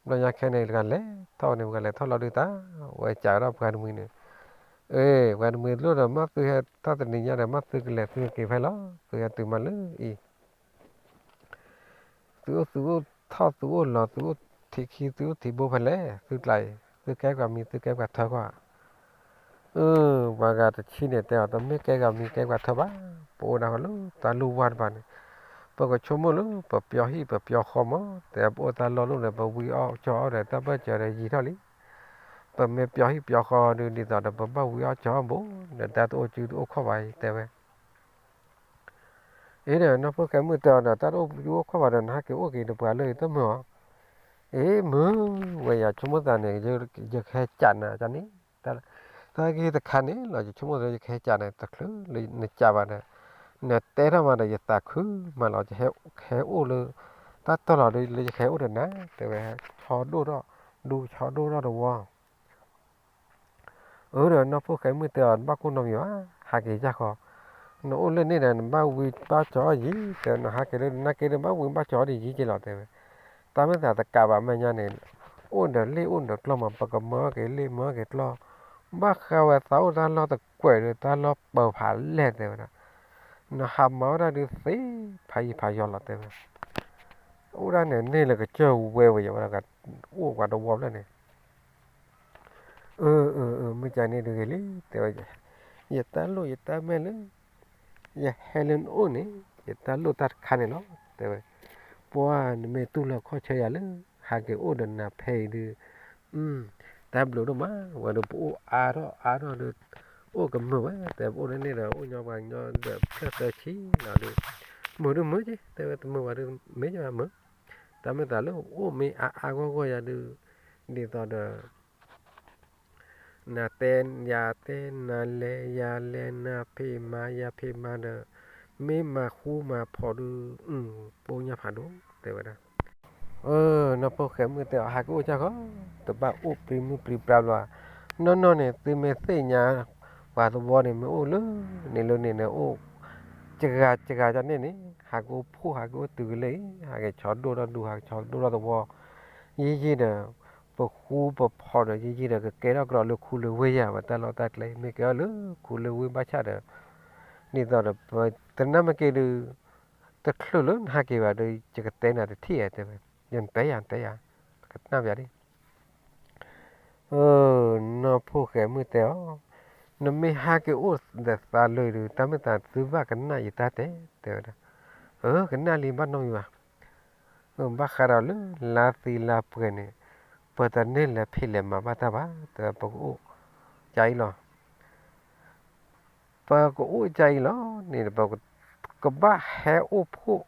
ဘျီညါခဲန့ၣ် တဂၤလဲၤထီၣ်န့ၣ် ပှၤလဲၤထီၣ်လီၤဒုးတၢ်, ဝဲကးဝဲဒၣ်ပှၤတမှံၤန့ၣ်, အ့ ပှၤတမှံၤလိၣ်ဒီး မ့ၢ်သုဟဲထီၣ်တနံၤညါဒီး မ့ၢ်သုကလဲၤသုကက့ၤဖဲလီၤ, သုဟဲတုၤမးလၢအံၤ သုအိၣ်သုအိၣ်ထီၣ်သုအိၣ်လီၤ သုအိၣ်ထံခံ သုအိၣ်ထံဘိဖဲလဲၣ် သုကျါအံၤ သုကဲပှၤမံ သုကဲပှၤထၢကွၢ်, အၢ ပှၤဂၤတဆံန့ၣ်တဲအီၤ တမ့ၢ်ကဲပှၤမံကဲပှၤထၢဘၣ်, ပအိၣ်ဒၣ်ဃီလၢတၢ်လိၣ်ဝါတဖၣ်န့ၣ်, ပကဆိကမိၣ်လၢပပျီဟံၣ်ပပျီဃီမး, တဲပအိၣ်တၢ်လီၢ်လိၣ်ဒီး ပဝံအီၣ်ကၠီအီၣ်ဒီး တၢ်ဘၢၣ်စၢၤဒီးယံာ်ထီၣ်လံ, ပမ့ၢ်ပျီဟံၣ်ပျီဃီဒုး ဒ်သိးဒီးပဘၣ်ဝံအီၣ်ကၠီအီၣ်ဘိ, ဒီးတၢ်တအိၣ်စုတအိၣ်ခီၣ်ဘၣ်အံၤ တဲဝဲ အ့ဒီး နီၢ်ဖိၣ်ဃဲမုၣ်တဲအီၤဒီး တၢ်တအိၣ်စုအိၣ်ခီၣ်ဘၣ်ဒီး နဟဲက့ၤအိၣ်က့ၤဒီးပှၤလၢအံၤတမုာ်အီၤ, အ့ မုာ်ဝဲယၤဆိကမိၣ်သးန့ၣ် ယကဟဲကးနၤကန့ၣ်, တၢ်ဂ့ၢ်တခါန့ၣ်လီၤ ယဆိကမိၣ်သး ယကဟဲကးနၤ တချုးလၢနကးဘၣ်ဒီး, နတဲထီၣ်မးဒီး ယသးခုမးလီၤ ယဟဲအိၣ်လၢ တၢ်တီၢ်လီၤဒီး လၢယကဟဲအိၣ်ဒီးနၤ တဲဝဲ ဆီဒိၣ်ထီၣ် ဒူဆီဒိၣ်ထီၣ်တဝီ အၢဒီး နီၢ်ဖိၣ်ဃဲမုၣ်တဲအီၤ နဘၣ်ကိၢ်နီတမံၤဘၣ်, ဟးက့ၤယၢ်ဃီ, နအိၣ်လၢန့ၣ်ဒီး နဘၣ်ဝံဘၣ်ကၠီအီၣ်ယံၤ, တဲနဟးက့ၤလၢနက့ၤဒီး ဘၣ်ဝံဘၣ်ကၠီအီၣ်ဒ်ယံၤက့ၤလီၤ တဲဝဲ, တၢ်မ့ၢ်သးတကးဘၣ်မဲာ်ညါန့ၣ်, အိၣ်ဒီးလ့ၣ်အိၣ်ဒီးကျီၢ်မး ပကမၢအီၣ်က့ၤလ့ၣ်မၢအီၣ်က့ၤကျီၢ်, ဘၣ်ဃးဝဲသးအိၣ်တၢ်လီၢ်တကွဲးဒီး တၢ်လီၢ်ပၢၤဖးလဲၢ် တဲဝဲဒၣ်, နဟးမၤဝဲဒၣ်ဒုးသ့ဖးယံၤဖးယီၤလီၤ တဲဝဲ အိၣ်ဒၣ်န့ၣ်န့ၣ်လၢကစၢၢ်ဝဲဝဲယၤဝဲဒၣ် အိၣ်ပှၤတဝီဖျၢၣ်န့ၣ်, အၢ အၢ အၢ မ့ၢ်ကန့ၣ်တဂ့ၤလံ တဲဝဲ, ယတၢ်လိၣ်ယတၢ်မဲာ်လၢ ယဟဲလၢနအိၣ်န့ၣ် ယတၢ်လိၣ်တၢ်တခါန့ၣ်လီၤ တဲဝဲ, ပှၤနမ့ၢ်တူၢ်လိာ်ခီၣ်ဆၢယၤလၢ ဟးက့ၤအိၣ်ဒီးနၤဖဲအံၤဒုး, တၢ်ဘျုးဒိၣ်မး ဝဲဒုးပအိၣ်အါထီၣ်အါထီၣ်ဒီး အိၣ်ကမုာ်ဝဲ တဲပအိၣ်လၢန့ၣ်ဒီး အိၣ်ညီပှၤညီဒီးဖျၢၣ်သၢဆံလီၤဒုး, မုာ်ဒုးမုာ်က့ တဲဝဲတမုာ်ဘၣ်ဒုးမ့ၢ်ကမုာ်, တၢ်မ့ၢ်သးလၢအိၣ်မ့ၢ်အါအါဂီၢ်ဂီၢ်ယၤဒုး, ဒ်သိးဒီး နတဲယၤတဲ နလဲၤယၤလဲၤ နဖံးမၤယၤဖံးမၤဒီး မ့ၢ်မၤဃူမၤဖိးဒုး ပိာ်ညၣ်ဖးဒိၣ် တဲဝဲဒၣ်, အၢ နီၢ်ဖိၣ်ဃဲမုၣ်တဲအီၤ ဟးက့ၤအိၣ်ကၢ်ဃီ, တဘၣ်အိၣ်ပျံၤမုၢ်ပျံၤပြါဘျီ, နီၢ်နီၢ်န့ၣ် သုမ့ၢ်သ့ၣ်ညါ ပှၤသဝီန့ၣ် မ့ၢ်အိၣ်လၢ န့ၣ်လၢန့ၣ်န့ၣ် အိၣ် စှၤစှၤကန့ၣ်န့ၣ် ဟးက့ၤအိၣ်ဖှိၣ် ဟးက့ၤအိၣ်တုၤကလၢာ်အံၤ ဟးက့ၤဆီဒိၣ်ထီၣ်ဒူ ဟးက့ၤဆီဒိၣ်ထီၣ်သဝီ, ယံာ်ယံာ်ဒီး ပဃူပဖိးဒီး ယံာ်ယံာ်ဒီး ကကဲထီၣ်ကဒီးလၢခူလၢဝ့ၢ်ယၤ ပတၢ်လီၢ်တၢ်ကျဲ မ့ၢ်ကဲထီၣ်လၢခူလၢဝ့ၢ်ဘၣ်ဆၣ်ဒီး ဒ်သိးဒီး တနၢ်မ့ၢ်က့ၤဒုး တချုးလၢနဟးက့ၤဘၣ်ဒီး ယကတဲနၤတထံၣ်ဧါ တဲဝဲ, ယတဲယၤ တဲယၤ, ကနၣ်ပျးဒ် နီၢ်ဖိၣ်ဃဲမုၣ်တဲအီၤ, နမ့ၢ်ဟးက့ၤအိၣ်ဒီးသးလၢဒုး တၢ်မ့ၢ်သးသုဘၣ်ကနၣ်ယတၢ်တဲ တဲဝဲဒၣ်, အၢ ကနၣ်လံ ဘၣ်နီတမံၤဘၣ်, ဘၣ်ဃးဒီးလၢ လါသံလါပှဲၤန့ၣ် ပတန့ၢ်လဲၤဖံးလဲၤမၤဘၣ်တၢ်ဘၣ် တဲပကအိၣ် ကၢ်အံၤလီၤ ပကအိၣ်ကၢ်အံၤလီၤန့ၣ် ပကဘၣ်ဟဲအိၣ်ဖှိၣ်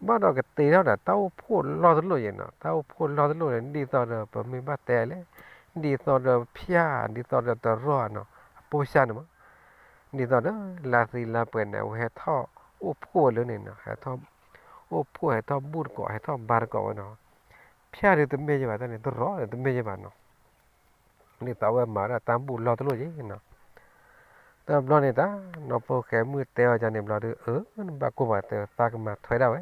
ဘၣ်ဒီးကတ့ထီၣ်ဒီး တၢ်အိၣ်ဖှိၣ်လီၢ်တလိၣ်ယဲနီၤ, တၢ်အိၣ်ဖှိၣ်လီၢ်တလိၣ်န့ၣ် ဒ်သိးဒီးပမ့ၢ်ဘၣ်တဲလဲၣ်, ဒ်သိးဒီးဖၠၣ် ဒ်သိးဒီးတရီနီၤ, အပိၢ်စၢ်န့ၣ်မး, ဒ်သိးဒီး လါသံလါပှဲၤန့ၣ် အဝဲဟဲထီၣ်အိၣ်ဖှိၣ်ဝဲလၢန့ၣ်နီၤ, ဟဲထီၣ်အိၣ်ဖှိၣ် ဟဲထီၣ်ဘူၣ်တကိး ဟဲထီၣ်ဘါတကိးဝဲနီၤ, ဖၠၣ်ဒုးတမ့ၢ်ယဲဘၣ် တၢ်န့ၣ် တရီဒီးတမ့ၢ်ယဲဘၣ်နီၤ ဒ်သိးအဝဲမၤဒၣ်တၢ်ဘူၣ်လီၢ်တလိၣ်ယဲနီၤ, တဘျီန့ၣ်တၢ် နီၢ်ဖိၣ်ဃဲမုၣ်တဲအီၤကန့ၣ်ဘျီဒုး အၢ နဘၣ်ကိၢ်ဘၣ်တဲ သးကမၤထွဲဒၣ်ဝဲ,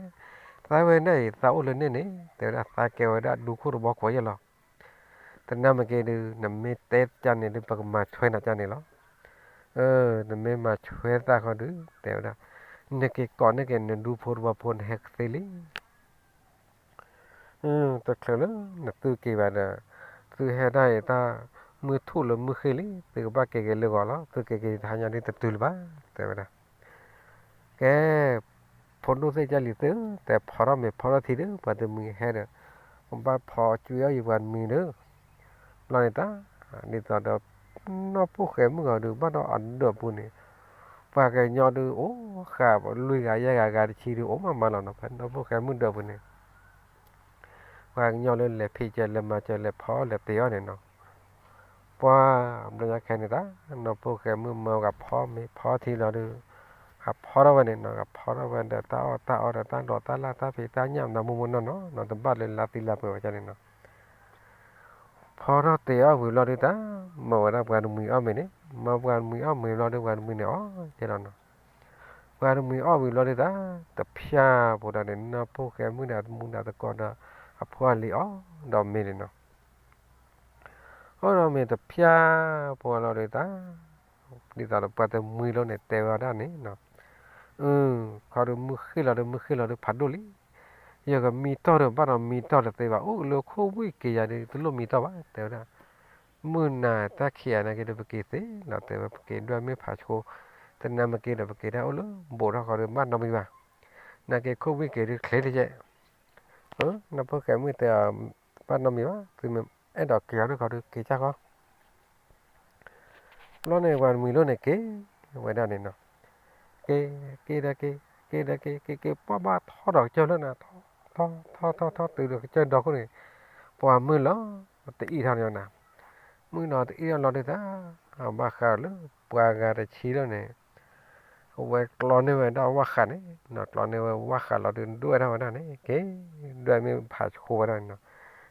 သးဝဲဒၣ်အံၤ သးအိၣ်လၢန့ၣ်န့ၣ် တဲဝဲဒၣ် သးကဲဝဲဒၣ်ဒူခိၣ်တဘီခိၣ်ယဲလီၤ, တနၢ်မ့ၢ်က့ၤဒုး နမ့ၢ်တဲကန့ၣ်ဒုး ပကမၤထွဲနၤကန့ၣ်လီၤ, နမ့ၢ်မၤထွဲသးဃီဒုး တဲဝဲဒၣ် နက့ၤကိးန့ၢ်က့ၤ နဒူဖိတဘီဖိ နဟဲကသ့လံ တချုးလၢနသုက့ၤဘၣ်ဒီး သုဟဲဒၣ်အံၤတၢ်မုၢ်ထူၣ်လၢမုၢ်ဃ့လံ, သုကဘၣ်က့ၤက့ၤလၢဂီၤလီၤ, သုက့ၤက့ၤတဟါညါဒ်တတုၤလၢၤဘၣ် တဲဝဲဒၣ်, ကဲ ဖိဒိၣ်သ့ၣ်ကၢ်လံၤသ့ၣ်ဧၢ, တဲဖီထီၣ်မ့ၤဖီထီၣ်ထံဒီး ပှၤတမှံၤဟဲဒီး ဘၣ်ဖီကွံာ်အီၣ်ယံၤပှၤတမှံၤဒီး ဘျီန့ၣ်တၢ် ဒ်သိးဒီး နီၢ်ဖိၣ်ဃဲမုၣ်ဂီၤဒုး ဘၣ်ဒီးအဒၢးပူၤန့ၣ် ပှၤကညီဒုး အိၣ်ဃာ်လွံၢ်ဂၤယဲၢ်ဂၤဂၤတဆံဒုး အိၣ်မးမးလီၤနီၤ, ဖဲနီၢ်ဖိၣ်ဃဲမုၣ်ဒၢးပူၤန့ၣ် ပှၤကညီလၢလဲၤဖံးကဲလဲၤမၤကဲလဲၤဖီလဲၤတ့ၢ်အီၣ်န့ၣ်နီၤ, ပှၤဘျီညါခဲန့ၣ်တၢ် နီၢ်ဖိၣ်ဃဲမုၣ်မၢဂၤဖီမ့ၤဖီထံလီၤဒုး ဂၤဖီထီၣ်ဝဲန့ၣ်နီၤ, ဂၤဖီထီၣ်ဝဲဒီးတၢ်အီၣ်တၢ်အီဒီးတၢ်ဒိးတၢ်လၢ်တၢ်ဖံးတၢ်ညၣ်မနုၤမူမူနီၢ်နီၢ်နီၤ, တဘၣ်လၢလါသံလါပှဲၤဝဲဒၣ်န့ၣ်နီၤ ဖီထီၣ်တ့ၢ်အီၣ်ဝံၤဘျီဒုးတၢ် မၢဝဲဒၣ်ပှၤတမှံၤအီၣ်မ့ၤန့ၣ်, မၢပှၤတမှံၤအီၣ်မ့ၤဘျီဒုး ပှၤတမှံၤန့ၣ်အီၣ်ကဲလီၤနီၤ, ပှၤတမှံၤအီၣ်ဝံၤဘျီဒုးတၢ် တဖၠၣ်ဖိတၢ်န့ၣ် နီၢ်ဖိၣ်ဃဲမုၣ်ဒီးအတမူဒီးသကိးဒီး အဖိအလံၤအီၣ်ဒီးမ့ၤန့ၣ်နီၤ. အီၣ်ဒီးမ့ၤတဖျၢၣ်ဖိလီၤဒုးတၢ်, ဒ်သိးဒီးပှၤတမှံၤလိန့ၣ် တဲဝဲဒၣ်န့ၣ်နီၤ, အၢ ခီဒုးမုၢ်ဃ့ၢ်လီၤဒုး မုၢ်ဃ့ၢ်လီၤဒုးဖးဒိၣ်လံ, ယကမံတီၢ်ဒီးဘၣ်ဒီးမံတီၢ်တသ့ဘၣ်, အိၣ်လၢခိၣ်ဝံၣ်က့ၤယၤဒုး တလိၣ်မံတီၢ်ဘၣ် တဲဝဲဒၣ်. မုၢ်နၤတၢ်ခံးယၤနာ်က့ဒီး ပက့ၤသ့လီၤ တဲဝဲ, ပက့ၤဒွဲၣ်မ့ၢ်ဖးဆှိ, တနၤမ့ၢ်က့ၤဒီး ပက့ၤတၢ်အိၣ်လၢဘူးထီၣ်ဃီဒီး ဘၣ်နီတမံၤဘၣ်, နာ်က့ခိၣ်ဝံၣ်က့ၤဒုးချ့တကဲး, နီၢ်ဖိၣ်ဃဲမုၣ်တဲအီၤ, ဘၣ်နီတမံၤဘၣ်, သုမ့ၢ်အဲၣ်ဒိးက့ၤအီၤဒုး ခီဒုးက့ၤကၢ်ဃီ ဘျီန့ၣ် ပှၤတမှံၤလိန့ၣ်က့ၤဝဲဒၣ်န့ၣ်နီၤ, က့ၤ, က့ၤဒီးက့ၤ, က့ၤဒီးက့ၤ, က့ၤက့ၤပှၢ်ဘၣ်ထီၣ်ဒီးကစၢၢ်လၢနၤ, ထီၣ်ထီၣ်ထီၣ်ထီၣ်ထီၣ်တုၤဒီးကစၢၢ်ဒီခိၣ်န့ၣ်, ပှၤမုၢ်လီၤတအံၣ်ထီၣ်န့ၣ်နၤ, မုၢ်လီၤတအံၣ်ထီၣ်လီၤဒုးတၢ်, ဘၣ်ဃးလၢပှၤဂၤတဆံလီၤန့ၣ်, အဝဲကျီန့ၢ်ဝဲဒၣ်ဝၣ်ဃးန့ၣ်, ကျီန့ၢ်ဝဲဝၣ်ဃးလီၤဒုး ဒွဲၣ်ထီၣ်ဝဲဒၣ်န့ၣ် က့ၤ, ဒွဲၣ်မ့ၢ်ဖးဆှိဝဲဒၣ်န့ၣ်နီၤ,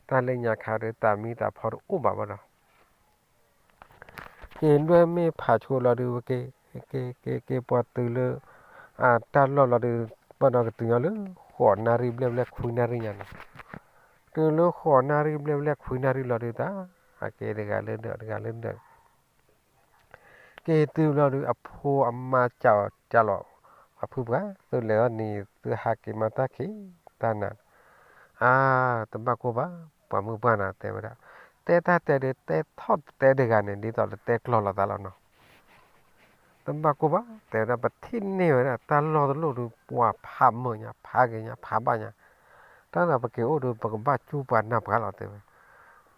တၢ်လၢညါခါဒီး တၢ်မံတၢ်ဖီတအိၣ်ဘၣ်ဘၣ်ဒီး က့ၤဒွဲၣ်မ့ၢ်ဖးဆှိလီၤဒုးဝဲက့ၤ, က့ၤက့ၤက့ၤပှၤတုၤလၢ အတၢ်လီၢ်လီၤဒုး, ဘၣ်ဒီးကတုၤညီလၢ ဃိးနၣ်ရံၣ်ဘျဲၣ်ဘျဲၣ်ခွံနၣ်ရံၣ်ညါနီၤ, တုၤလၢဃိးနၣ်ရံၣ်ဘျဲၣ်ဘျဲၣ်ခွံနၣ်ရံၣ်လီၤဒုးတၢ်, အက့ၤတဂၤလၢဒၢးတဂၤလၢဒၢး က့ၤတုၤဘျီဒုး အဖိအမါစံးအီၤစံးလီၤ, အဖုပှၢ် သုလဲၤအီၤနံၤ သုဟးက့ၤမၤတၢ်ခံးတၢ်နၤ, အါ, တဘၣ်ကိၢ်ဘၣ်, ပှၤမုၢ်ပှၢ်နၤ တဲဝဲဒၣ်, တဲတၢ်တဲဒုး တဲထီၣ်တဲတဂၤန့ၣ် ဒ်သိးလၢတဲကျီလိာ်သးလီၤနီၤ, တဘၣ်ကိၢ်ဘၣ် တဲဝဲဒၣ်, ပထံၣ်န့ၢ်ဝဲဒၣ် တၢ်လီၢ်တလီၢ်ဒုး ပှၤဖးမုာ်ညါ ဖးဂ့ၤညါ ဖးဘၣ်ညါ, တၢ်ဒီးပက့ၤအိၣ်ဒုး ပကဘၣ်ကၠူပှၤနၢ်ပှၤလီၤ တဲဝဲ, ဒီး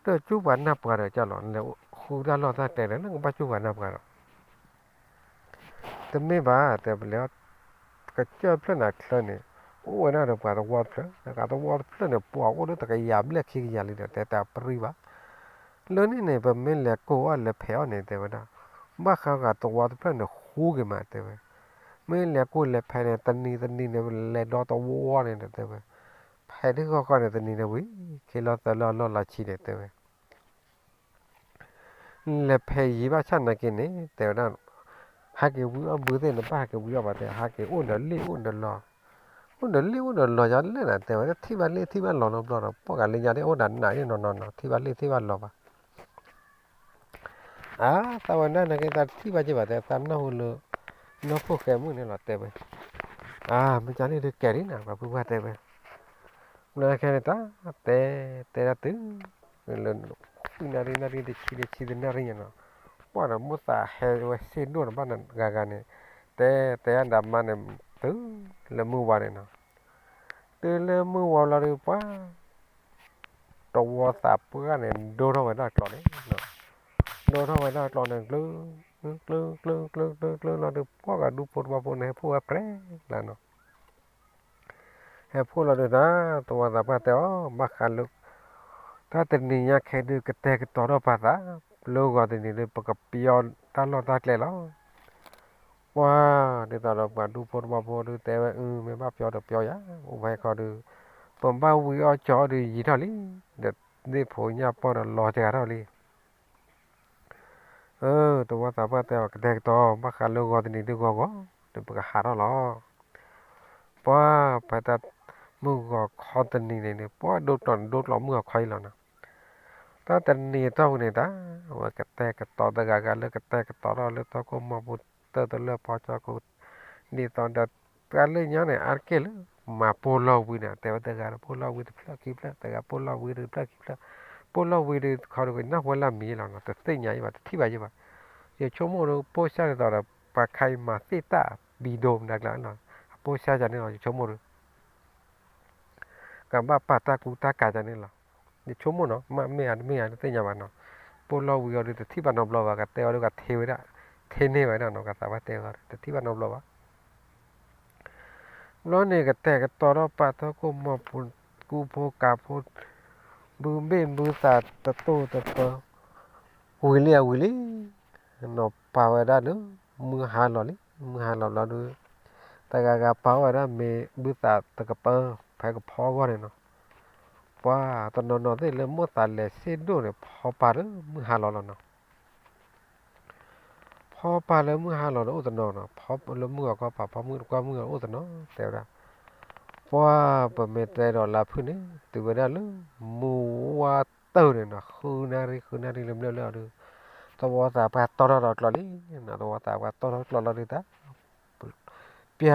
ကၠူပှၤနၢ်ပှၤဒီးကၢ်လီၤ လဲၤဃုတၢ်လီၢ်တၢ်ကျဲဒီး လၢကဘၣ်ကၠူပှၤနၢ်ပှၤဒီး တမ့ၢ်ဘၣ် တဲပလဲၤ, ကစၢၢ်ဖျၢၣ်န့ၣ်ချၢန့ၣ် အိၣ်ဝဲဒၣ်ဒီးပှၤသဝီတဖျၢၣ်, တဂၤသဝီတဖျၢၣ်န့ၣ် ပှၤအိၣ်လၢတကယၤဘျဲၣ်ခံကယၤလံဒီး တဲတၢ်ပရံဘၣ်. လၢန့ၣ်န့ၣ် ပမ့ၢ်လဲၤကိးအီၣ်လဲၤဖဲးအီၣ်န့ၣ် တဲဝဲဒၣ်, ဘၣ်ဃးဂၤသဝီတဖျၢၣ်န့ၣ် ဃူက့ၤမး တဲဝဲ, မ့ၢ်လဲၤကိးလဲၤဖဲးန့ၣ် တနံၤတနံၤန့ၣ် လဲၤဒီသဝီန့ၣ်ဒီး တဲဝဲ, ဖဲးတဂီၢ်ဃီန့ၣ် တနံၤန့ၣ်ဝံၤ ခ့လီၤသၢလီၤလီၢ်လီၤဆံးန့ၣ် တဲဝဲ လဲၤဖဲးယံၤဘၣ်ဆၣ်နာ်က့န့ၣ် တဲဝဲဒၣ်, ဟဲက့ၤဝံအီၣ်ဘုသ့ၣ်န့ၣ် ဘၣ်ဟဲက့ၤဝံအီၣ်ဘၣ်တဲ, ဟဲက့ၤအိၣ်ဒီးလ့ၣ်အိၣ်ဒီးလီၤ, အိၣ်ဒီးလ့ၣ်အိၣ်ဒီးလီၤယါလဲၣ်နၤ တဲဝဲ, တထံၣ်ဘၣ်လ့ၣ်ထံၣ်ဘၣ်လီၤနီတဘျီဒီး ပှၤဂၤလၢညါဒၣ်အိၣ်ဒၣ်နးနီၢ်နီၢ်နီၢ် ထံၣ်ဘၣ်လ့ၣ်ထံၣ်ဘၣ်လီၤဘၣ် အါ, သးဝဲဒၣ်နာ်က့ သးတထံၣ်ဘၣ်က့ဘၣ်တဲ, သးနၢ်ဟူလၢ နီၢ်ဖိၣ်ဃဲမုၣ်န့ၣ်လီၤ တဲဝဲ, အါ, မ့ၢ်ကန့ၣ်ဒုးကဲဒ်နၤ ပှၤဖုပှၢ်တဲဝဲ, လၢခဲန့ၣ်တၢ် တဲ, တဲဒၣ်တုၤ လၢ ခွံနၣ်ရံၣ် နၣ်ရံၣ်တဆံ တဆံတနၣ်ရံၣ်ညါနီၤ, ပှၢ်ဒီးမိၢ်သးဟဲဝဲစ့ဒိၣ်တဘၣ်ဂၤဂၤန့ၣ်, တဲ, တဲအဒၣ်မါန့ၣ် တုၤလၢမုၢ်ဝါန့ၣ်နီၤ, တုၤလၢမုၢ်ဝါလီၤဒုးပှၢ် တဝီသးပှၢ်န့ၣ် ဒိထီၣ်ဝဲဒၣ်ကျီန့ၣ်, ဒိထီၣ်ဝဲဒၣ်ကျီန့ၣ် ကျု ကျု ကျု ကျု ကျု ကျုလီၤဒုး ပှၢ်ဂၤဒူဖိတဝီဖိန့ၣ် ဟဲဖှိၣ်ဝဲပြဲလၢနီၤ, ဟဲဖှိၣ်လီၤဒုးတၢ် တဝီသးပှၢ်တဲအီၤ ဘၣ်ဃးလၢ တၢ်တနံၤညါခဲဒုး ကတဲာ်ကတီၤထီၣ်ပာ်သး လၢဂီၤတနံၤဒုး ပကပျီတၢ်လီၢ်တၢ်ကျဲလီၤ. ပှၤဒ်သိးဒီးပှၤဒူဖိတဝီဖိဒုးတဲဝဲ အု မ့ၢ်ဘၣ်ပျီဒီးပျီယၤ, အိၣ်ဝဲခီဒုး ပဘၣ်ဝံၤအီၣ်ကၠီဒုးယံာ်ထီၣ်လံ, ဒီးဒ့ၣ်ဖိညၣ်ပီၢ်ဒီးလီၤစှၤထီၣ်လံ. အၢ တဝီသးပှၢ်တဲအီၤ ကတဲာ်ကတီၤ ဘၣ်ဃးလၢဂီၤတနံၤဒုးဂီၤဂီၤ ဒုးပကဟးထီၣ်လီၤ. ပှၤဖဲတၢ်မုၢ်ဂီၤခီတနံၤန့ၣ်န့ၣ် ပှၤဒိကျီၢ်န့ၣ် ဒိကျီၢ်မုၢ်ဂီၤခီအံၤလီၤနီၤ. တၢ်တနံၤအတီၢ်ပူၤန့ၣ်တၢ် အဝဲကတဲာ်ကတီၤတဂၤဂၤလၢကတဲာ်ကတီၤထီၣ်လၢထီခိၣ်မီၤပူၤ တၢ်တလၢၢ်ဖီကၠီခိၣ် ဒ်သိးဒီးတၢ်လၢညါန့ၣ် အါတက့ၢ်လၢ မၤပိၢ်လီၢ်ဝံၤန့ၣ် တဲဝဲတဂၤဒီးပိၢ်လီၢ်ဝံၤတဖျၢၣ်ခံဖျၢၣ် တဂၤပိၢ်လီၢ်ဝံၤတဖျၢၣ်ခံဖျၢၣ် ပိၢ်လီၢ်ဝံၤဒီးခီဒုးကနၢ်ဟူဝဲလၢအမံၤလီၤနီၤ တသ့ၣ်ညါယဘၣ် တထံၣ်ဘၣ်ယဘၣ်. ယဆိကမိၣ်ဒီးပိၢ်စၢ်ဒ်သိးဒီး ပှၤခါအံၤမၤသ့ၣ်တၢ်ဘံဒိမနၤကျါလီၤ အပိၢ်စၢ်ယၤန့ၣ်လီၤ ယဆိကမိၣ်ဒီး ကဘၣ်ပာ်တၢ်ကူတၢ်ကၤယၤန့ၣ်လီၤ. ယဆိကမိၣ်နီၤ မ့ၢ်မ့ၢ်ဧါတမ့ၢ်ဧါတသ့ၣ်ညါဘၣ်နီၤ. ပိၢ်လီၢ်ဝံၤအီၤဒီးတထံၣ်ဘၣ်နီတဘျီဘၣ် ကတဲအီၤဒီးကထ့ဝဲဒၣ် ထ့န့ၢ်ဝဲဒၣ်နီၤ ကသးဘၣ်တဲအီၤဒီး တထံၣ်ဘၣ်နီတဘျီဘၣ်. ဘျီန့ၣ်ကတဲာ်ကတီၤထီၣ်ပာ်ထီခိၣ်မီၤပူၤ ကူဖိကၤဖိ ဘုဘ့ၣ်ဘုသးတတိၢ်တပၢ ဝံၤလံအဝံၤလံ နီၤပာ်ဝဲဒၣ်ဒီး မုၢ်ဟါလီၤလံ မုၢ်ဟါလီၤဘျီဒီး တဂၤဂၤပာ်ဝဲဒၣ်မ့ၤဘုသးတကပၢ ဖဲကဖီအဂီၢ်န့ၣ်နီၤ. ပှၤတနီၤနီၤသ့ၣ်လၢမိၢ်သးလဲၤစ့ဒိၣ်န့ၣ် ဖီပာ်လၢမုၢ်ဟါလီၤလီၤနီၤ. ဖီပာ်လၢမုၢ်ဟါလီၤဒီးအိၣ်တနီၤနီၤ ဖီလၢမုၢ်ဂီၤခီပာ် ဖီမုၢ်တကွၢ်မုၢ်ဂီၤအိၣ်တနီၤ တဲဝဲဒၣ်. ပှၢ်ပမ့ၢ်တဲဒီးလါဖုၣ်န့ၣ် တုၤဝဲဒၣ်လၢ မုၢ်ဝါတၢၢ်န့ၣ်နီၤ ဃုနၣ်ရံၣ် ဃုနၣ်ရံၣ်လၢမ့ၢ်လၢအီၤဒီး သဝီသးပှၢ်တီထီၣ်ဒီးကျီလံနီၤ. သဝီသးပှၢ်တီထီၣ်ကျီလီၤဒုးတၢ် ပျၢ်လီၤသီၣ်ခံ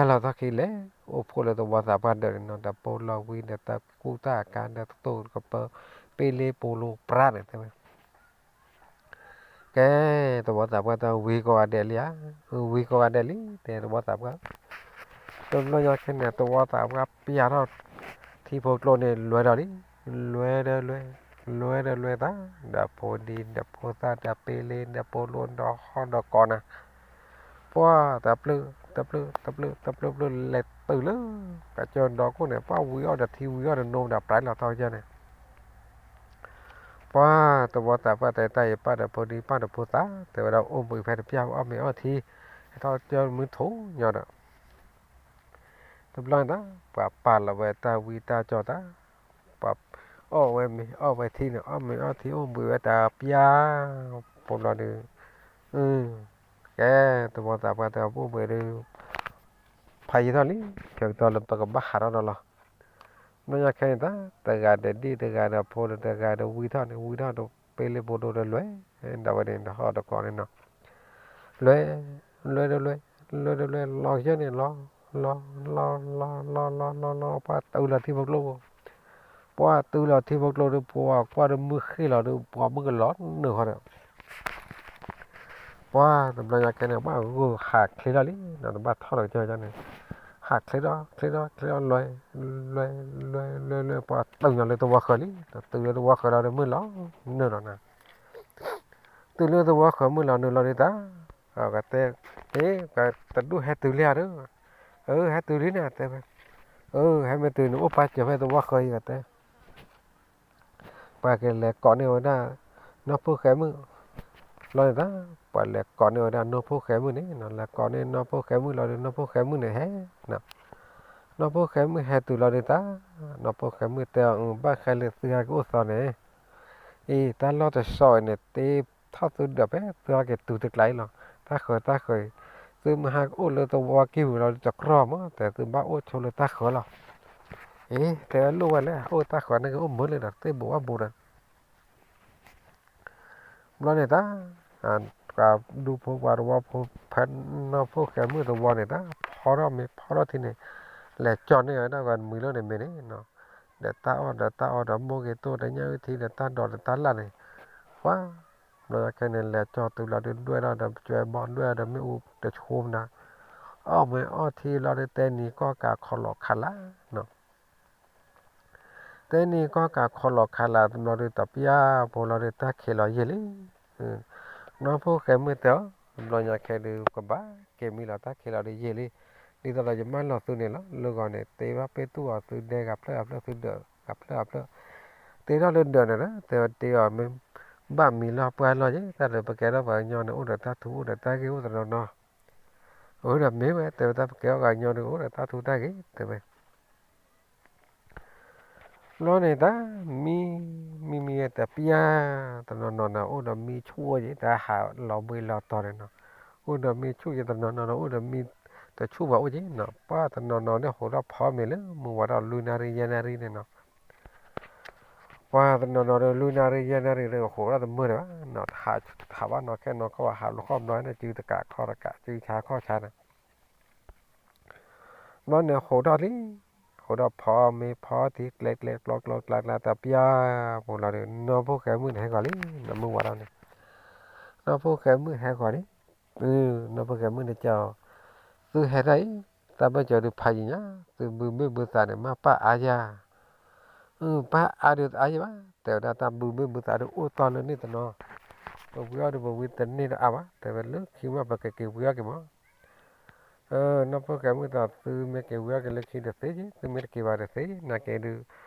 လဲၣ် အိၣ်ဖှိၣ်လၢသဝီသးပှၢ်ဒၢးန့ၣ်နီၤ ဒီးပိာ်လီၤဝံၤဒီးတၢ်ကူၣ်တၢ်အကါ ဒီးတတိၢ်ကပၢ ပ့လ့ပိလိပြးန့ၣ်တဲဝဲ ကဲ သဝီသးပှၢ်တၢ်ဝံကိးဂၤဒဲးလံဧါ, ဝံကိးဂၤဒဲးလံ တဲသဝီသးပှၢ်, တဘျီညါခဲန့ၣ် သဝီသးပှၢ်ပျၢ်ထီၣ် ထံဖိကျိန့ၣ် လွဲဒီးလံ, လွဲဒီးလွဲ, လွဲဒီးလွဲသး, ဒီးဖိဒံ ဒီးဖိသၣ် ဒီးပ့လ့ ဒီးပိလိ ဒီးဟီၣ်ဒီးကိးနၤ, ပှၢ်တပျုာ် တပျုာ် တပျုာ် တပျုာ်ပျုာ် လဲၤတုၤလၢ ကစၢၢ်ဒီကိၣ်န့ၣ် ပှၢ်ဝံအီၣ်ဒီးထံဝံအီၣ်ဒီးနိဒီးပြးလီၤထီၣ်ကစၢၢ်န့ၣ် ပှၢ်သဝီသးပှၢ်တဲတၢ်အံၤ ပၢ်ဒီးဖိဒံ ပၢ်ဒီးဖိသၣ် တဲဝဲဒၣ်အိၣ်ဘှံးဖဲတပျၢ် အီၣ်မ့ၤအီၣ်ထံ ဟဲထီၣ်ကစၢၢ်မုၢ်ထူၣ်ညီဒီး တဘျီန့ၣ် ပှၤပာ်လီၤဝဲတၢ်ဝံတၢ်ကၠီၣ်သး, ပှၤအီၣ်ဝဲမ့ၤအီၣ်ဝဲထံန့ၣ် အီၣ်မ့ၤအီၣ်ထံအိၣ်ဘှံးဝဲတပျၢ်, ဖိဘျီဒီး ကဲ သဝီသးပှၢ်တဲအိၣ်ဘှံးဒီး ဖးယံာ်ထီၣ်လံ ဖဲကတီၢ်လၢပကဘၣ်ဟးထီၣ်ဒီးလီၤ. ဘျီညါခဲန့ၣ်တၢ် တဂၤဒီးဒံၣ် တဂၤဒီးဖိ တဂၤဒီးဝံထီၣ်န့ၣ် ဝံထီၣ်ဒီးပ့လ့ပိလိဒီးလွဲၢ်, ဒီးဝဲန့ၣ်ဒီးဟီၣ်ဒီးကိးန့ၣ်နီၤ, လွဲၢ် လွဲၢ်ဒီးလွဲၢ် လွဲၢ်ဒီးလွဲၢ် လီၤကစၢၢ်န့ၣ် လီၤ လီၤ လီၤ လီၤ လီၤ လီၤ ပှၢ်တုၤလီၤထံဖိကျိ, ပှၢ်တုၤလီၤထံဖိကျိဒီး ပှၤကွၢ်ဒီးမုၢ်ဃ့ၢ်လီၤဒီး ပှၤမုၢ်ကလီၤနုာ်ဃီဒီး ပှၢ်တဘျီညါခဲန့ၣ် ပှၢ်ဂုာ်ဟးချ့ထီၣ်လံ ဒီးတဘၣ်ထီၣ်ဒီးကစၢၢ်န့ၣ်, ဟးချ့ထီၣ် ချ့ထီၣ် ချ့ထီၣ် လွဲၢ် လွဲၢ် လွဲၢ် လွဲၢ် လွဲၢ် ပှၢ်တုၤညီလၢသဝီဃၢၤလံ, ဒီးတုၤလၢသဝီဃၢၤလီၤဒီးမုၢ်လီၤနုာ်လီၤနၤ, တုၤလၢသဝီဃၢၤမုၢ်လီၤနုာ်လီၤဒီးတၢ်, ကတဲ, ဟ့ တဒူၣ်ဟဲတုၤလံဧါဒီး, အၢ ဟဲတုၤလံန့ၣ်တဲဝဲ, အၢ ဟဲမ့ၢ်တုၤန့ၣ် အိၣ်ပာ်စၢၤဖဲသဝီဃၢၤအံၤကတဲ ပှၤကလဲၤကိးန့ၢ်ဝဲဒၣ် နီၢ်ဖိၣ်ဃဲမုၣ်, ဘျီန့ၣ်တၢ် ပှၤလဲၤကိးန့ၢ်ဝဲဒၣ်နီၢ်ဖိၣ်ဃဲမုၣ်န့ၣ်, လဲၤကိးန့ၢ်နီၢ်ဖိၣ်ဃဲမုၣ်လီၤဒီး နီၢ်ဖိၣ်ဃဲမုၣ်န့ၣ်ဟဲ, နီၢ်ဖိၣ်ဃဲမုၣ်ဟဲတုၤလီၤဒီးတၢ်, နီၢ်ဖိၣ်ဃဲမုၣ်တဲအီၤ ဘၣ်ဃဲလၢသုဟဲကအိၣ်သီန့ၣ်, အံၤ တၢ်လီၢ်တစီအံၤန့ၣ် တ့ထီၣ်သုဒၢးဖဲသုဟဲက့ၤတုၤတကျါအံၤလီၤ, တၢ်ဃၢၤတၢ်ဃၢၤအံၤ, သုမ့ၢ်ဟဲကအိၣ်လၢသဝီကံၢ်ပူၤလီၤဒီးတကြီၢ်မး တဲသုဘၣ်အိၣ်ဆိလၢတၢ်ဃၢၤလီၤ, အ့ တဲလိၣ်ဝဲလဲၣ် အိၣ်တၢ်ဃၢၤန့ၣ်ကအိၣ်မုာ်လၢဒီးသ့ၣ်ဘိးဝၣ်ဘိးဒီး ဘျီန့ၣ်တၢ်, ပှၤဒူဖိပှၤသဝီဖိ ဖဲနီၢ်ဖိၣ်ဃဲမုၣ်သဝီန့ၣ်တၢ် ဖီထီၣ်မ့ၤဖီထီၣ်ထံန့ၣ်, လဲၤကၠီန့ၢ်ဝဲဒၣ်ပှၤမုာ်လီၤန့ၣ်မ့ၢ်န့ၣ်, ဒီးတၢ်အီၣ်ဒီးတၢ်အီဒီးမိၢ်ဂ့ၤတိၢ်ဒီးညၣ်အုၣ်ထံဒီးတၢ်ဒိးဒီး တၢ်လၣ်န့ၣ်, ပှၤ, ဘျီခဲန့ၣ် လဲၤကၠီတုၤလီၤဒီး ဒွဲၣ်ထီၣ်ဒီး ကၠွဲဘီဒွဲၣ်ဒီး မ့ၣ်အူတဆိမနၤ, အီၣ်မ့ၤအီၣ်ထံလီၤဒီး တဲနံၤကီၢ်ကးခီလီၤခးလးနီၤ တဲနံၤကီၢ်ကးခီလီၤခးလးတဘျီဒီး တပျၢ်ဖိလီၤဒီး တၢ်ခံးလီၤယံာ်လံ, နီၢ်ဖိၣ်ဃဲမုၣ်တဲအီၤ, တဘျီညါခဲဒုး ကဘၣ်က့ၤမံလီၤ တၢ်ခံးလီၤဒီးယံာ်လံ, ဒ်သိးဒီးယမၢလီၤသုန့ၣ်လီၤ, လၢဂီၤန့ၣ် တ့ဘၣ်ပ့ၣ်တူၢ်အီၤ သုဒဲဂၤဖျၢၣ်ဂၤဖျၢၣ် သုဒၢးဂၤဖျၢၣ်ဂၤဖျၢၣ်, တ့ထီၣ်လၢဒၢးန့ၣ်ဒီး တဲဝဲတ့အီၤ မ့ၢ်ဘၣ်မံၤလီၢ်ပှၢ်လီၢ်ယဲ တၢ်ဒီးပကဲထီၣ်ပှၤကညီန့ၣ် အိၣ်ဒီးတၢ်ထူအိၣ်ဒီးတၢ်ဂ့ၤအိၣ်တနီၤနီၤ, အဝဲဒီးမ့ၢ်ဝဲ တဲဝဲတၢ်ပကဲထီၣ်ပှၤကညီဒီး အိၣ်ဒီးတၢ်ထူတၢ်ဂ့ၤ တဲဝဲ ဘျီန့ၣ်တၢ် မံ မံမံတပျၢ် တနီၤနီၤန့ၣ် အိၣ်ဒီးမံဆူၣ်အိၣ်က့ၤ တၢ်ဟးလီၤဘှံးလီၤတီၤန့ၣ်နီၤ, အိၣ်ဒီးမံဆူၣ်က့ၤ တနီၤနီၤန့ၣ် အိၣ်ဒီးမံတဆူၣ်ဘၣ်အိၣ်က့ၤနီၤ, ပှၤတနီၤနီၤန့ၣ် ဟိးထီၣ်ဖီမ့ၤလၢမုၢ်ဝါထီၣ်လွံၢ်နၣ်ရံၣ်ယဲၢ်နၣ်ရံၣ်န့ၣ်နီၤ, ပှၤတနီၤနီၤဒီး လွံၢ်နၣ်ရံၣ်ယဲၢ်နၣ်ရံၣ်ဒီး ဟိးထီၣ်တမုာ်ဒီးဘၣ်နီၤ, ဟးဘၣ်နီၤ ခဲနီၤခီၣ်ဘၣ် ဟးလီၤခီၣ်ဘျီန့ၣ် စုတကးခီၣ်တကး စုဆါခီၣ်ဆါန့ၣ် ဘျီန့ၣ်ဟိးထီၣ်လံ, ဟိးထီၣ်ဖီမ့ၤဖီထံ ကျဲကျဲကျီကျီကျါကျါ တပျၢ်ဖိလီၤဒီး နီၢ်ဖိၣ်ဃဲမုၣ်န့ၣ်ဟဲဂီၤလံ, နီၢ်မုၢ်ဝါထီၣ်န့ၣ်, နီၢ်ဖိၣ်ဃဲမုၣ်ဟဲဂီၤလံ, နီၢ်ဖိၣ်ဃဲမုၣ်န့ၣ်တဲအီၤ, သုဟဲတၢ်အံၤ, တၢ်ဘၢၣ်စၢၤဒုးဖးယံာ်ညါ, သုဘုဘ့ၣ်ဘုသးန့ၣ် မ့ၢ်ပၢ်အါယၤ ပၢ်အါဒုးတအါယံာ်ဘၣ်, တဲဝဲဒၣ်တၢ်ဘုဘ့ၣ်ဘုသးဒုးအိၣ်တီၢ်လၢန့ၣ်တနီၤ, ပဝံအီၣ်ဒုးပဝံတန့ၢ်တအါဘၣ်, တဲဝဲလၢခံမ့ၢ်ပကက့ၤဝံအီၣ်က့ၤမး, နီၢ်ဖိၣ်ဃဲမုၣ်တဲအီၤ သုမ့ၢ်က့ၤဝံအီၣ်က့ၤလၢခံတသ့က့ၤ, သုမ့ၢ်တက့ၤဘၣ်တသ့, နာ်က့ဒုး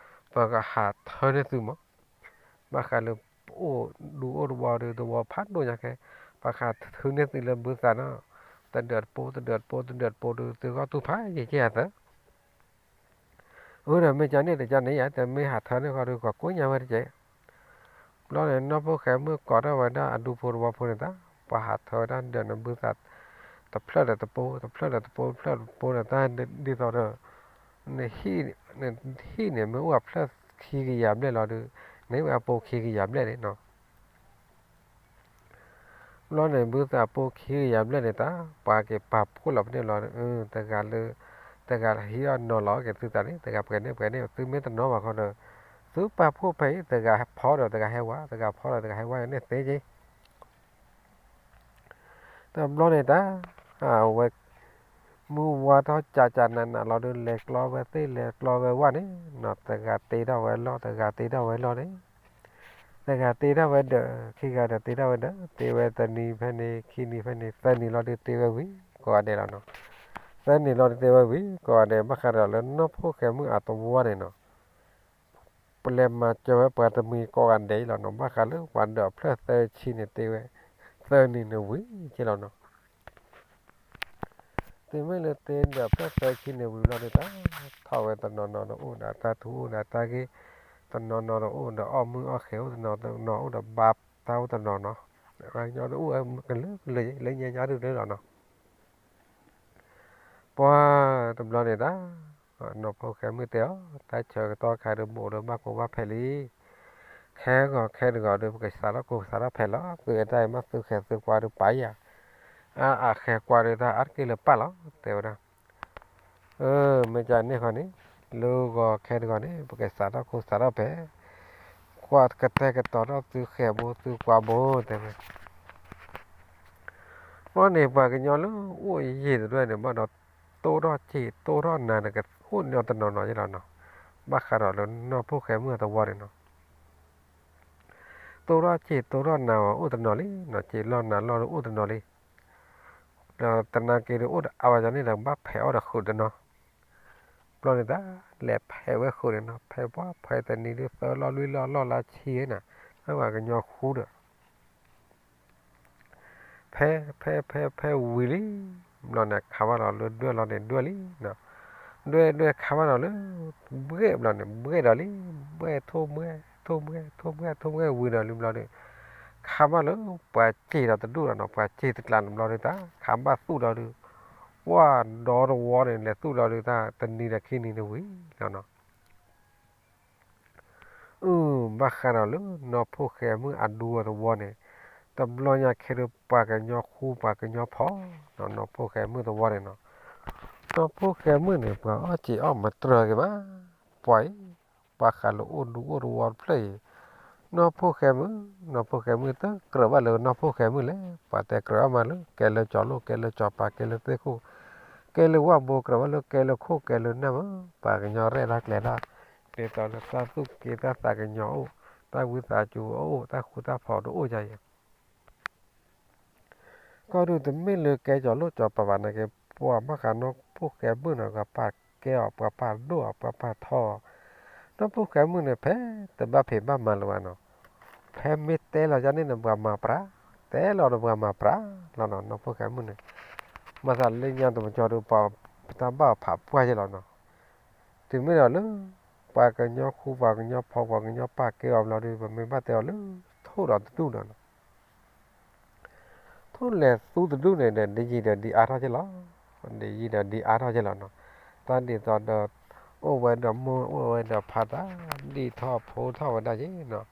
ပကဟးထၢန့ၢ်သုမး, ဘၣ်ဃးလၢ ပအိၣ်ဒူအိၣ်သဝီဒီးသဝီဖးဒိၣ်ညါခဲ, ပဟးထုးန့ၢ်သုလၢဘုသးနီၤ, တဒၢးတပိ တဒၢးတပိ တဒၢးတပိဒီး သုဂီၢ်တူၢ်ဖးယံာ်က့ၤအသး အဃိဒီးမ့ၢ်ကန့ၣ်တကန့ၣ်ယါ တမ့ၢ်ဟးထၢန့ၢ်ဃီဒီး ကီးကိးညါဝဲတက့ၢ်. ဘျီန့ၣ် နီၢ်ဖိၣ်ဃဲမုၣ်ကိးထီၣ်ဝဲဒၣ်အဒူဖိသဝီဖိန့ၣ်တၢ်, ပှၤဟးထၢဝဲဒၣ်ဒၢးန့ၣ်ဘုသး တဖျၢၣ်ဒီးတပိ တဖျၢၣ်ဒီးတပိ တဖျၢၣ်ဒီးတပိန့ၣ်တၢ်ဒ်သိးဒီး နဟံၣ် နဟံၣ်န့ၣ် မ့ၢ်အိၣ်အဖျၢၣ်ခံကယၤဘျဲၣ်လီၤဒီး နဟံၣ်ဝဲအပိခံကယၤဘျဲၣ်န့ၣ်နီၤ. ဘျီန့ၣ် ဘုသးပိခံကယၤဘျဲၣ်န့ၣ်တၢ် ပှၤက့ၤပာ်ဖှိၣ်လီၤပန့ၢ်လီၤ, တဂၤလၢ တဂၤဟံးအီၣ်နီၤလီၤက့ၤသုသးန့ၣ် တဂၤပှဲၤန့ၢ်ပှဲၤန့ၢ် သုမ့ၢ်တနီၤဘၣ်ခီဒီး သုပာ်ဖှိၣ်ဖဲအံၤ တဂၤဖီဒီးတဂၤဟဲဝါ တဂၤဖီဒီးတဂၤဟဲဝါန့ၣ်သ့က့ တဘျီန့ၣ်တၢ် အဝဲ မုၢ်ဝါထီၣ်ကးကးနးနးလီၤဒီး လဲၤကျီဝဲသ့ၣ် လဲၤကျီဝဲဝၣ်န့ၣ်နီၤ, တဂၤတ့ထီၣ်ဝဲလီၢ် တဂၤတ့ထီၣ်ဝဲလီၢ်န့ၣ်, တဂၤတ့ထီၣ်ဝဲဒၢး ခံဂၤဒီးတ့ထီၣ်ဝဲဒၢး တ့ဝဲတနံၤဖဲန့ၣ် ခံနံၤဖဲန့ၣ် သၢနံၤလီၤဒီးတ့ဝဲဝံၤကိးဂၤဒဲးလီၤနီၤ. သၢနံၤလီၤဒီးတ့ဝဲဝံၤကိးဂၤဒဲး ဘၣ်ဃးဒီးလၢနီၢ်ဖိၣ်ဃဲမုၣ်အသဝီန့ၣ်နီၤ ပလဲၤမၤစၢၤဝဲပှၤတမှံၤကိးဂၤဒဲးလီၤနီၤ, ဘၣ်ဃးလၢပှၤဒၢးဖျၢၣ်သၢဆံန့ၣ်တ့ဝဲ သၢနံၤန့ၣ်ဝံၤက့လီၤနီၤ. တုၤမ့ၢ်လၢတ့ဒၢးဖျၢၣ်သၢဆံန့ၣ်ဝံၤဘျီဒုးတၢ် ထီၣ်ဝဲတနီၤနီၤဒီးအိၣ်ဒီးတၢ်ထူအိၣ်ဒီးတၢ်ဂ့ၢ်, တနီၤနီၤဒီးအိၣ်ဒီးအီၣ်မုၢ်အီၣ်ဃဲၤ အိၣ်တနီၤနီၤအိၣ်ဒီးဘါတၢ်အိၣ်တနီၤနီၤ, ပှၤကညီတအိၣ်ဝဲကလုာ်ကလုာ် လၢညါညါဒုးလီၤနီၤ. ပှၤတဘျီန့ၣ်တၢ် နီၢ်ဖိၣ်ဃဲမုၣ်တဲအီၤ တၢ်ဆၢကတီၢ်ခါဒီး ဘိးဒီးဘၣ်ကိးဘၣ်ဖဲးလံ, ခဲဂီၤခဲတဂီၤဒီး ပကစးထီၣ်ကိးကစးထီၣ်ဖဲးလီၤ, သုဝဲတၢ်အံၤမ့ၢ်သုဃဲၤသုကွၢ်ဒီးပာ်ယၤ, အါအဃဲၤကွၢ်ဒီးတၢ်အါတက့ၢ်လၢပာ်လီၤ တဲဝဲဒၣ်. မ့ၢ်ကန့ၣ်ဃီန့ၣ် လၢဂီၤခဲတဂီၤန့ၣ် ပကစးထီၣ်ကိးစးထီၣ်ဖဲး, ကွၢ်ကတဲာ်ကတီၤထီၣ်သုဃဲၤဘိသုကွၢ်ဘိ တဲဝဲ ဘျီန့ၣ် ပှၤကညီလၢအိၣ်ယံာ်တဒွဲၣ်န့ၣ် ဘၣ်ဒီးတိၢ်ထီၣ်စ့ၢ်တိၢ်ထီၣ်နၤန့ၣ် ကအိၣ်န့ၢ်အီၤတနီၤနီၤယဲလီၤနီၤ, ဘၣ်ဃးဒီးလၢနီၢ်ဖိၣ်ဃဲမုၣ်အသဝီန့ၣ်နီၤ, တိၢ်ထီၣ်စ့ၢ်တိၢ်ထီၣ်နၤအိၣ်တနီၤလံနီၤ, စ့ၢ်လီၢ်နၤလီၢ်ဒီးအိၣ်တနီၤလံ, ဒီးသနာ်က့ဒီးအိၣ်ဒီးအါဝဲန့ၣ်ဒီး ဘၣ်ဖဲးအီၣ်ဒီးဃုာ်တနီၤ ဘျီန့ၣ်တၢ် လဲၤဖဲးဝဲဃုာ်န့ၣ်နီၤ, ဖဲးပှၤဖဲးတနံၤဒုးသၢလီၢ်လွံၢ်လီၢ်လီၢ်လၢဆံန့ၣ်, လၢပှၤကညီဃူဒီး ဖဲ ဖဲ ဖဲ ဖဲဝံၤလံ, ဘျီန့ၣ်ခါဘၣ်ဒီးလၢဒွဲၣ်လီၤန့ၣ်ဒွဲၣ်လံ, ဒွဲၣ်ဒွဲၣ်ခါဘၣ်ဒီးလၢ ဘှဲၣ်ဘျီန့ၣ် ဘှဲၣ်ဒီးလံ, ဘှဲၣ်ထိၣ်မှဲ ထိၣ်မှဲ ထိၣ်မှဲ ထိၣ်မှဲဝံၤဒီးလံဘျီဒီး ခါဘၣ်လၢ ပှၤစ့ၢ်ဒီးတဒူၣ်လီၤနီၤ, ပှၤစ့ၢ်တကျါန့ၣ်ဘျီဒီးတၢ် ခါဘၣ်သူၣ်ဒီးဒုး ပှၤဒီတဝီန့ၣ် လဲၤသူၣ်လီၤဒုးတၢ် တနံၤဒီးခံနံၤန့ၣ်ဝံၤလီၤနီၤ. အု ဘၣ်ဃးဒီးလၢနီၢ်ဖိၣ်ဃဲမုၣ်အဒူအသဝီန့ၣ်, တဘျီညါခဲဒီးပှၤကညီဃူပှၤကညီဖိ, နီၢ်ဖိၣ်ဃဲမုၣ်သဝီန့ၣ်နီၤ, နီၢ်ဖိၣ်ဃဲမုၣ်န့ၣ် ပှၤအီၣ်စ့ၢ်အီၣ်မတြၢၤက့ၤဘၣ်, ပှၤအံၤ ပှၤဃးလၢအိၣ်ဒူအိၣ်သဝီတဖျၢၣ်အံၤ, နီၢ်ဖိၣ်ဃဲမုၣ်, နီၢ်ဖိၣ်ဃဲမုၣ်တကြၢးဘၣ်လၢနီၢ်ဖိၣ်ဃဲမုၣ်လဲၣ်, ပှၤတဲကြၢးအီၣ်မးလၢ ကဲလၢကၠီၤလိၣ် ကဲလၢကၠီၤပၤ ကဲလၢသ့ၣ်ခိၣ် ကဲလၢဝၣ်ဘိ ကြၢးဘၣ်လၢကဲလၢခိၣ်ကဲလၢနၢ်မး, ပှၤကညီရဲၣ်တၢ်ကျဲၤတၢ်, ဒ်သိးလၢတၢ်သူၣ်က့တၢ်သးကညီၤအိၣ်, တၢ်ဝံသးစူၤအိၣ်, တၢ်ဃူတၢ်ဖိးတအိၣ်ယၤအံၤ ကီၢ်ဒုးတမ့ၢ်လၢကဲကၠီၤလိၣ်ကၠီၤပၤဘၣ်နာ်က့, ပှၤဘၣ်ဃးနီၢ်ဖိၣ်ဃဲမုၣ်န့ၣ် ပှၤပာ်ကဲအီၤ ပှၤပာ်ဒိၣ်အီၤ ပှၤပာ်ထီအီၤ, နီၢ်ဖိၣ်ဃဲမုၣ်န့ၣ် ဖဲတဘၣ်ဖံးဘၣ်မၤလၢၤဘၣ်နီၤ, ဖဲမ့ၢ်တဲလီၤယၤန့ၣ်န့ၣ် ပှၤမၤပြး, တဲလီၤဒီးပှၤမၤပြးလီၤနီၤ, နီၢ်ဖိၣ်ဃဲမုၣ်န့ၣ်, မၤသးလၢညါတမံၤကၠီၤဒုး ပှၤတၢ်ဘၣ်အီၤဖးပှၢ်ယဲလီၤနီၤ, တုၤမ့ၢ်ဒီးလၢ ပှၤကညီဃူပှၤကညီဖိ ပှၤကညီပာ်ကဲအီၤဘျီဒီး ပမ့ၢ်ဘၣ်တဲအီၤလၢ ထိၣ်ဒီးတဒူၣ်နီၤ ထိၣ်လဲၤသူတဒူၣ်န့ၣ်ဒီး ဒ်ယံာ်ဒီးဒ်အါထီၣ်က့လီၤ, ဒ်ယံာ်ဒီးဒ်အါထီၣ်က့လီၤနီၤ, တၢ်ဒ်သိးဒီး အိၣ်ဝဲဒီးမိၢ်အိၣ်ဝဲဒီးဖါတၢ် ဒ်ထီၣ်ဖိထီၣ်ဝဲဒၣ်က့နီၤ, ဒ်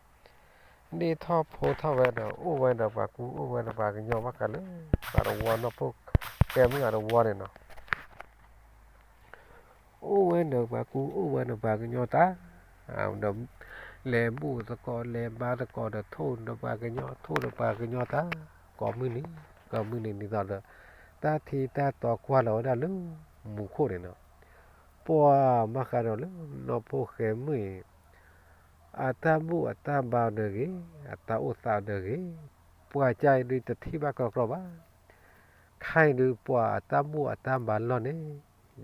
ထီၣ်ဖိထီၣ်ဝဲဒီး အိၣ်ဝဲဒီးပှၤကူ အိၣ်ဝဲဒီးပှၤကညီဘၣ်ဃးလၢ ပှၤတဝီနီၢ်ဖိၣ်ဃဲမုၣ်အတဝီန့ၣ်နီၤ အိၣ်ဝဲဒီးပှၤကူ အိၣ်ဝဲဒီးပှၤကညီတၢ်, ဒီး လဲၤဘူၣ်သကိး လဲၤဘါသကိးဒီး ထိၣ်ဒီးပှၤကညီ ထိၣ်ဒီးပှၤကညီတၢ်, ကိးမုၢ်နံၤ ကိးမုၢ်နံၤဒ်သိးဒီး တၢ်ထံတၢ်တီကွၢ်လီၤဝဲဒၣ်လၢ မူခိၣ်န့ၣ်နီၤ, ပှၤဘၣ်ဃးဒီးလၢ နီၢ်ဖိၣ်ဃဲမုၣ်အံၤ အတၢ်ဘူၣ်အတၢ်ဘါဒီးဂ့ၤ, အတၢ်အိၣ်သးဒီးဂ့ၤ, ပှၤကအံၤဒုးတထံၣ်ဘၣ်ကြီကြီဘၣ်, ခဲအံၤဒုးပှၤအတၢ်ဘူၣ်အတၢ်ဘါလီၢ်န့ၣ်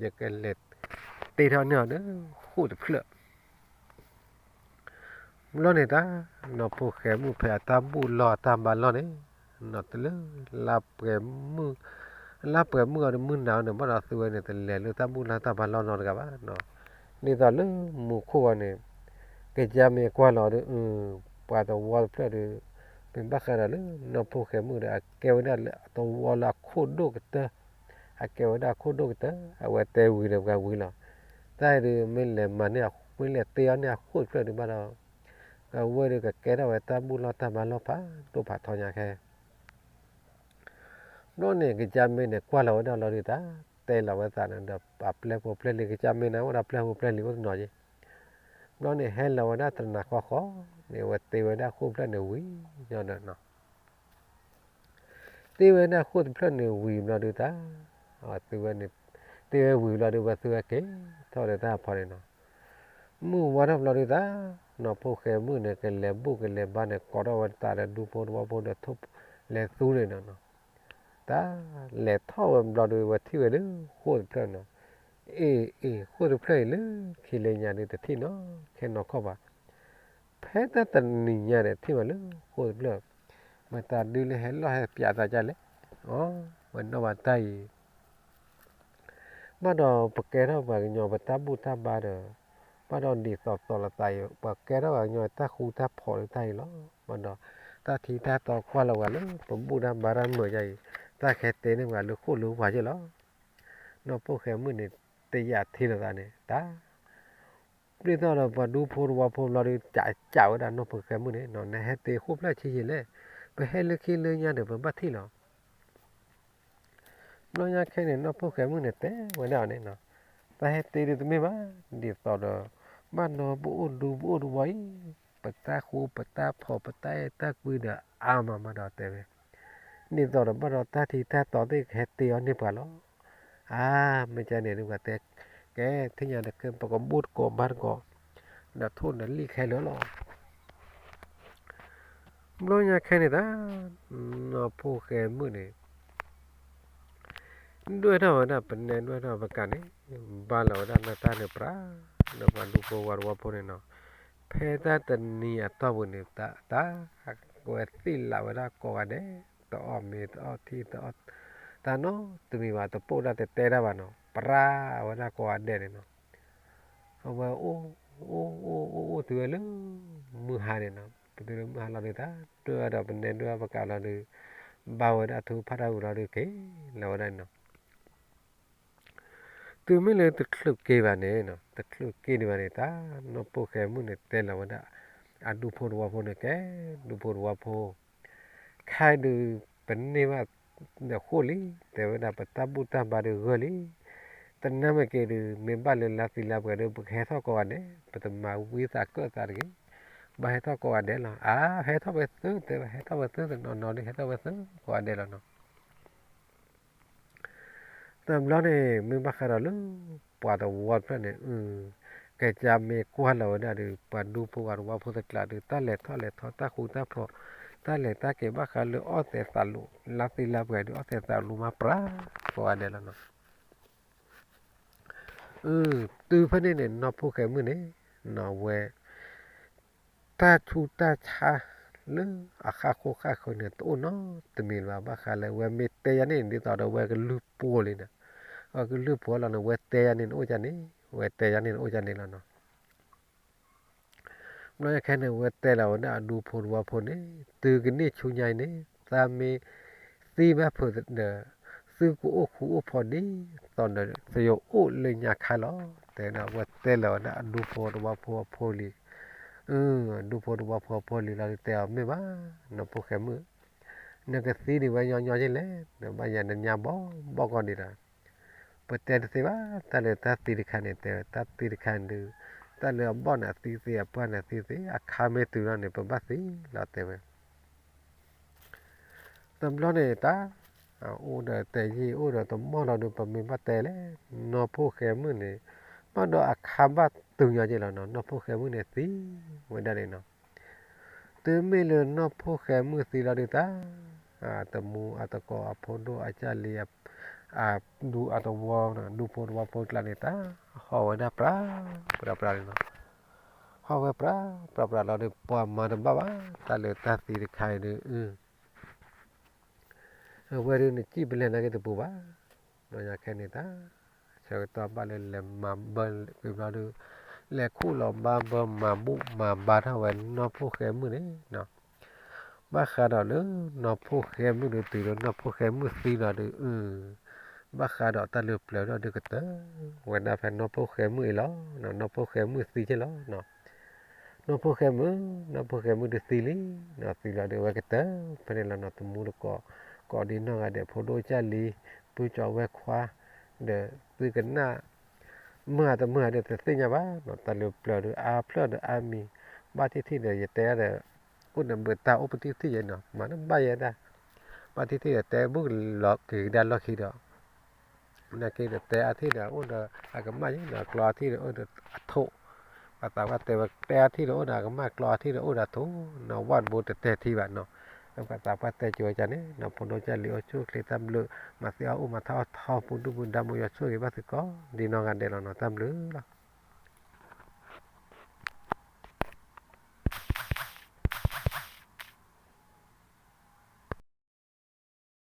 ယကလဲၤတ့ထီၣ်န့ၢ်အီၤဒီး ဃိၣ်တဖျၢၣ် ဘျီန့ၣ်တၢ် နီၢ်ဖိၣ်ဃဲမုၣ်ဖဲအတၢ်ဘူၣ်လီၢ်အတၢ်ဘါလီၢ်န့ၣ်, နီၢ်တလၢ လါပှဲၤမုၢ်, လါပှဲၤမုၢ်အီၤဒီးမုၢ်နၤအီၤန့ၣ် ဘၣ်ဒီးသုဝဲန့ၣ် တလဲၤလၢတၢ်ဘူၣ်လီၢ်တၢ်ဘါလီၢ်နီတဂၤဘၣ်နီၤ, ဒ်သိးလၢမူခိၣ်အီၤန့ၣ် ကယါမ့ၢ်ကွၢ်လီၤဒီး ပှၤတဝီတဖျၢၣ်ဒီး မ့ၢ်ဘၣ်ဃးဒီးလၢ နီၢ်ဖိၣ်ဃဲမုၣ်ဒီး အကဲဝဲဒၣ်လၢအတဝီလၢအခိၣ်ဒိၣ်ကတၢၢ်, အကဲဝဲဒၣ်အခိၣ်ဒိၣ်ကတၢၢ် အဝဲတဲဝံၤဒီးပှၤဝံၤလီၤ, တၢ်အံၤဒုး မ့ၢ်လဲၤမၤန့ၢ် မ့ၢ်လဲၤတ့အီၤန့ၢ်အခိၣ်တဖျၢၣ်ဒုးဘၣ်ဒီး အဝဲဒုးကကဲထီၣ်ဝဲတၢ်ဘူၣ်လီၢ်တၢ်ဘါလီၢ်ဖးဒိၣ်ဖးထီညါခဲ ဘျီန့ၣ် ကစၢ်မ့ၢ်န့ၣ် ကွၢ်လီၤဝဲဒၣ်လီၤဒုးတၢ် တဲလီၤဝဲသးန့ၣ်ဒီး အပျဲၢ်ဖိပျဲၢ်လံၤ ကစၢ်မ့ၢ်န့ၣ် အိၣ်ဒီးပျဲၢ်ဖိပျဲၢ်လံၤအိၣ်တနီၤက့ ဘျီန့ၣ် ဟဲလီၤဝဲဒၣ်တနၤဃီဃီန့ၣ် အဝဲတ့ဝဲဒၣ်ခိၣ်တဖျၢၣ်န့ၣ်ဝံၤ ညီဒီးနီၤ တ့ဝဲဒၣ်ခိၣ်တဖျၢၣ်န့ၣ်ဝံၤဘျီဒုးတၢ် သုဝဲန့ၣ် တ့ဝဲဝံၤဘျီဒုး ဝဲသုဝဲက့ၤထီၣ်ဒီးတၢ်ဖီန့ၣ်နီၤ မုၢ်ဝါထီၣ်ဘျီဒုးတၢ် နီၢ်ဖိၣ်ဃဲမုၣ်န့ၣ် ကလဲၤဘူၣ်ကလဲၤဘါန့ၣ် ကိးထီၣ်ဝဲသးဒီးဒူဖိတဝီဖိဒီးထိၣ်လဲၤသူန့ၣ်နီၤ တၢ်လဲၤထီၣ်ဝဲဘျီဒုး ဝဲထံၣ်ဝဲဒုး ခိၣ်တဖျၢၣ်နီၤ အ့ၣ်အ့ၣ် ခိၣ်တဖျၢၣ်အံၤလၢခံလၢညါဒုး တထံၣ်နီၢ်ခဲနီၢ်ခီၣ်ဘၣ် ဖဲတၢ်တနံၤညါဒီး ထံၣ်ဘၣ်လၢခိၣ်တဖျၢၣ် မတၤဒုးလၢဟဲလီၢ်ဟဲပၠးသးဒ်လဲၣ် အဝဲနီၣ်ဘၣ်တၢ်အံၤ ဘၣ်ဒီးပကဲထီၣ်ပှၤကညီပတၢ်ဘူၣ်တၢ်ဘါဒီး ဘၣ်ဒီးဒ်သိးသိးလိာ်သးအံၤ ပကဲထီၣ်ပှၤကညီတၢ်ဃူတၢ်ဖိးလၢတၢ်အံၤလီၤ. ဘၣ်ဒီး တၢ်ထံတၢ်တီကွၢ်လီၤဝဲလၢပဘူၣ်တၢ်ဘါတၢ်မုာ်ယါအံၤ တၢ်ခဲတ့န့ၢ်ပှၤလၢခိၣ်လၢဝါယဲၢ်လီၤ. နီၢ်ဖိၣ်ဃဲမုၣ်န့ၣ် တယာ်ထံလိာ်သးန့ၣ် တၢ် ဒ်သိးဒီးပှၤဒူဖိတဝီဖိဘျီဒုး ကးကးဝဲဒၣ်နီၢ်ဖိၣ်ဃဲမုၣ်န့ၣ် နဟဲတ့ခိၣ်ဖျၢၣ်ဆံးယံာ်လဲၣ်, ပဟဲလၢခံလၢညါဒီး ပဘၣ်ထံၣ်လီၤ. ဘျီညါခဲန့ၣ် နီၢ်ဖိၣ်ဃဲမုၣ်န့ၣ် တဲဝဲဒၣ်အီၤန့ၣ်, တၢ်ဟဲတ့ဒုးတမ့ၢ်ဘၣ်, ဒ်သိးဒီး ဘၣ်ဒီးပအိၣ်ဒူပအိၣ်တဝီအံၤ ပတၢ်ဃူပတၢ်ဖိးပတၢ်အဲၣ်တၢ်ကွံဒီးအါမးမးဒီးတဲဝဲ, ဒ်သိးဒီးဘၣ်ဒီးတၢ်ထံတၢ်တီသ့ၣ်ကဟဲတ့အီၤန့ၢ်ပှၤလီၤ. အါ မ့ၢ်ကန့ၣ်ဒုးပှၤတဲ, ကဲ ထံၣ်ညါတခါ ပကဘူၣ်တကိးဘါတကိး, ဒီးထိၣ်နလံၣ်ခဲလၢာ်လီၤ. ဘျီညါခဲန့ၣ်တၢ် နီၢ်ဖိၣ်ဃဲမုၣ်န့ၣ် ဒွဲၣ်ထီၣ်ဝဲဒၣ်ပနဲဒွဲၣ်ထီၣ်ပကးန့ၣ် ဘၣ်လီၤဝဲဒၣ်နီၢ်တၢ်န့ၣ်ပြး ဒီးပှၤဒူဖိဝါတဝီဖိန့ၣ်နီၤ, ဖဲတၢ်တနံၤအတီၢ်ပူၤန့ၣ် တၢ် တၢ်ဝဲသ့ၣ်လးဝဲဒၣ်ကိးဂၤဒဲး, တအီၣ်မ့ၤတအီၣ်ထံတအီၣ်တၢ်နီတမံၤဘၣ်, တပိၢ်ဒၣ်တတဲတၢ်ဘၣ်နီၤ, ပြးဝဲဒၣ်ကိးဂၤဒဲးန့ၣ်နီၤ. အဝဲအိၣ် အိၣ် အိၣ် အိၣ် အိၣ်တုၤဝဲလၢ မုၢ်ဟါန့ၣ်နီၤ, ပတုၤလၢမုၢ်ဟါလီၤဒုး တၢ်ဒွဲၣ်ဝဲဒီးပနဲဒွဲၣ်ပကးလီၤဒုး ဘါဝဲဒၣ်ထူဖးတၢ်ဝံၤလီၤဒုးက့ၤလီၤဝဲဒၣ်န့ၣ်နီၤ. တုၤမ့ၢ်လၢတချုးက့ၤဘၣ်န့ၣ်နီၤ, တချုးက့ၤဒံးဘၣ်န့ၣ် တၢ်နီၢ်ဖိၣ်ဃဲမုၣ်န့ၣ် တဲလီၤဝဲဒၣ် အဒူဖိတဝီဖိန့ၣ် ကဲ ဒူဖိတဝီဖိ ခဲဒုး ပန့ၢ်ဘၣ်ဒီးဃိၣ်လံ, တဲဝဲဒၣ်ပတၢ်ဘူၣ်တၢ်ဘါဒုးဂၢၢ်လံ, တနၢ်မ့ၢ်က့ၤဒုး မ့ၢ်ဘၣ်လၢလါသံလါပှဲၤဒုး ပကဟဲထီၣ်ကိးဂၤဒဲး, ပတမၤဝံသးကၢၣ်သးတဂ့ၤ, ဘၣ်ဟဲထီၣ်ကိးဂၤဒဲးလီၤ. အါ ဟဲထီၣ်ဝဲသၢ တဲဝဲ ဟဲထီၣ်ဝဲသၢတနီၤနီၤဒုး ဟဲထီၣ်ဝဲသၢကိးဂၤဒဲးလီၤနီၤ. တဘျီန့ၣ် မ့ၢ်ဘၣ်ဃးဒီးလၢ ပှၤတဝီတဖျၢၣ်န့ၣ် အု ကစၢ်မ့ၢ်ကွၢ်လီၤဝဲဒၣ်ဒီး ပှၤဒူဖိဝါတဝီဖိတကျးဒုး တၢ်လဲၤထီၣ်လဲၤထီ တၢ်ဃူတၢ်ဖိး တၢ်လဲၤတၢ်က့ၤဘၣ်ဃးလၢအီၣ်သဲးသးလိာ် လါသံလါပှဲၤဒုး အီၣ်သဲးသးလိာ်မးပြး ကိးဂၤဒဲးလီၤနီၤ. အု တုၤဖဲန့ၣ်န့ၣ် နီၢ်ဖိၣ်ဃဲမုၣ်န့ၣ် နီၢ်ဝဲ တၢ်ဆူးတၢ်ဆါလၢအဃၣ်ဃိဃၣ်ဃၢၤန့ၣ် တအိၣ်နီတမံၤလၢၤဘၣ်. ဘၣ်ဃးလၢဝဲမ့ၢ်တဲယၤန့ၣ် ဒ်သိးဒီးဝဲကလုၢ်ပိာ်လံန့ၣ်, အကလုၢ်ပိာ်လီၤန့ၣ် ဝဲတဲယၤန့ၣ် နအိၣ်ကန့ၣ်, ဝဲတဲယၤန့ၣ် နအိၣ်ကန့ၣ်လီၤနီၤ. ဘျီယခဲန့ၣ် ဝဲတဲလီၤဝဲဒၣ်အဒူဖိတဝီဖိန့ၣ် တုၤကန့ၢ်ဆူညါအံၤန့ၣ် သးမ့ၢ်သံဘၣ်ဖုးဒီး သုကအိၣ်ဃူအိၣ်ဖိးဒ်သိးဒီး သုယအိၣ်လၢညါခါလီၤ. တဲဒၣ်ဝဲတဲလီၤဝဲဒၣ်အဒူဖိတဝီဖိအဖိလံၤ, အဒူဖိတဝီဖိအဖိလံၤလီၤဒုး တဲအီၤမ့ၢ်ဘၣ် နီၢ်ဖိၣ်ဃဲမုၣ်, နကသံဒံးဝဲညီညီယ့ၢ်လဲၣ်, နဘၣ်ယၤနညါဘီဘီကီၢ်ဒံးဒီး ပတဲတသ့ဘၣ် တၢ်လၢတၢ်သံတခါန့ၣ် တဲဝဲတၢ်သံတခါန့ၣ်ဒုး တၢ်လၢအဘီၣ်န့ၣ်သံသ့ အပှၢ်န့ၣ်သံသ့ အခါမ့ၢ်တုၤလီၤန့ၣ် ပဘၣ်သံလီၤတဲဝဲ. တဘျီန့ၣ်တၢ် အိၣ်ဒီးတဲယံာ်အိၣ်ဒီးတမီၢ်လီၤဒုး ပမ့ၢ်ဘၣ်တဲလဲၣ် နီၢ်ဖိၣ်ဃဲမုၣ်န့ၣ် ဘၣ်ဒီးအခါဘၣ်တုၤညီက့လီၤနီၤ နီၢ်ဖိၣ်ဃဲမုၣ်န့ၣ်သံဝဲဒၣ်န့ၣ်နီၤ. တုၤမ့ၢ်လၢနီၢ်ဖိၣ်ဃဲမုၣ်သံလီၤဒုးတၢ် တမူအတကိးအဖိဒိၣ်အကၢ်လံၤ အဒူအတဝီ ဒူဖိတဝီဖိကျါန့ၣ်တၢ် ဟီၣ်ဝဲဒၣ်ပြးပြးပြးန့ၣ်နီၤ. ဟီၣ်ဝဲပြးပြးပြးလီၤဒုး ပှၤမၤတဘၣ်ဘၣ် တၢ်လၢတၢ်သံတခါအံၤဒုး အဝဲဒုးနစံၣ်ပလဲၢ်နာ်က့တပူၤဘၣ်. ဘျီညါခဲန့ၣ်တၢ် ဆၢကတီၢ်ဘၣ်လၢလဲၤမၤဘၢကွံာ်ဘျီဒုး လဲၤခူၣ်လီၤဘါဘၢမၤဘူၣ်မၤဘါထီၣ်ဝဲနီၢ်ဖိၣ်ဃဲမုၣ်န့ၣ်နီၤ. ဘၣ်ဃးဒီးလၢနီၢ်ဖိၣ်ဃဲမုၣ်ဒုးတုၤလၢနီၢ်ဖိၣ်ဃဲမုၣ်သံလီၤဒုး အု ဘၣ်ဃးဒီးတၢ်လၢပျၢၤဒီးဒုးကတၢၢ်ဝဲဒၣ်ဖဲနီၢ်ဖိၣ်ဃဲမုၣ်အံၤလီၤ. နီၢ်ဖိၣ်ဃဲမုၣ်သံက့လီၤ. နီၢ်ဖိၣ်ဃဲမုၣ်, နီၢ်ဖိၣ်ဃဲမုၣ်ဒုးသံလံ. နီၢ်သံလီၤဒီးဝဲကတၢၢ်ဖဲန့ၣ်လီၤနီၤ. သမူတကိး, ကိးဒံနီၢ်ဂၤဒဲး ဖိဒိၣ်ကၢ်လံ, ပုၢ်ကၠီဝဲခွါ, ဒီးသုကနၣ် မုၢ်အတမုၢ်အဒဲးတသ့ၣ်ညါဘၣ်. တၢ်လၢပျၢၤဒီးအါဖျၢၣ်ဒီးအါမံၤ, ဘၣ်ထံၣ်ထံၣ်ဒီးယတဲဒီး အိၣ်ဒီးဘုးတၢ်အိၣ်ပထံၣ်ထံၣ်ယဲနီၤ, မၤတဘၣ်ယဲဒၣ်. ဘၣ်ထံၣ်ထံၣ်ဒီးတဲဘၣ်လီၤက့ၤကဒါလီၢ်ခံဒီး နာ်က့ဒီးတဲအါထံၣ်ဒီးအိၣ်ဒီးအကမၣ်ယဲနီၤ, ကျီအါထံၣ်ဒီးအိၣ်ဒီးအထိၣ်, ပှၤသးပှၢ်တဲဝဲတဲအါထံၣ်ဒီးအိၣ်ဒီးအကမၣ်, ကျီအါထံၣ်ဒီးအိၣ်ဒီးအထိၣ်နီၤ, ဝၣ်တဘိတတဲထံဘၣ်နီၤ. ပှၤသးပှၢ်တဲက့ၤဝဲန့ၣ်နီၤ, ဖိဒိၣ်ကၢ်လံ အိၣ်ဆူၣ်အိၣ်ချ့တၢ်ဘျုး, မၤသ့အီၣ်အိၣ်မၤထီၣ်အီၣ်ထီၣ် ပူၤဒုၣ်ပူၤဒါ မ်ယွၤဆိၣ်ဂ့ၤဘၣ်သုကိးဒံနီၢ်ဂၤဒဲးလီၤနီၤ, တၢ်ဘျုးလီၤ.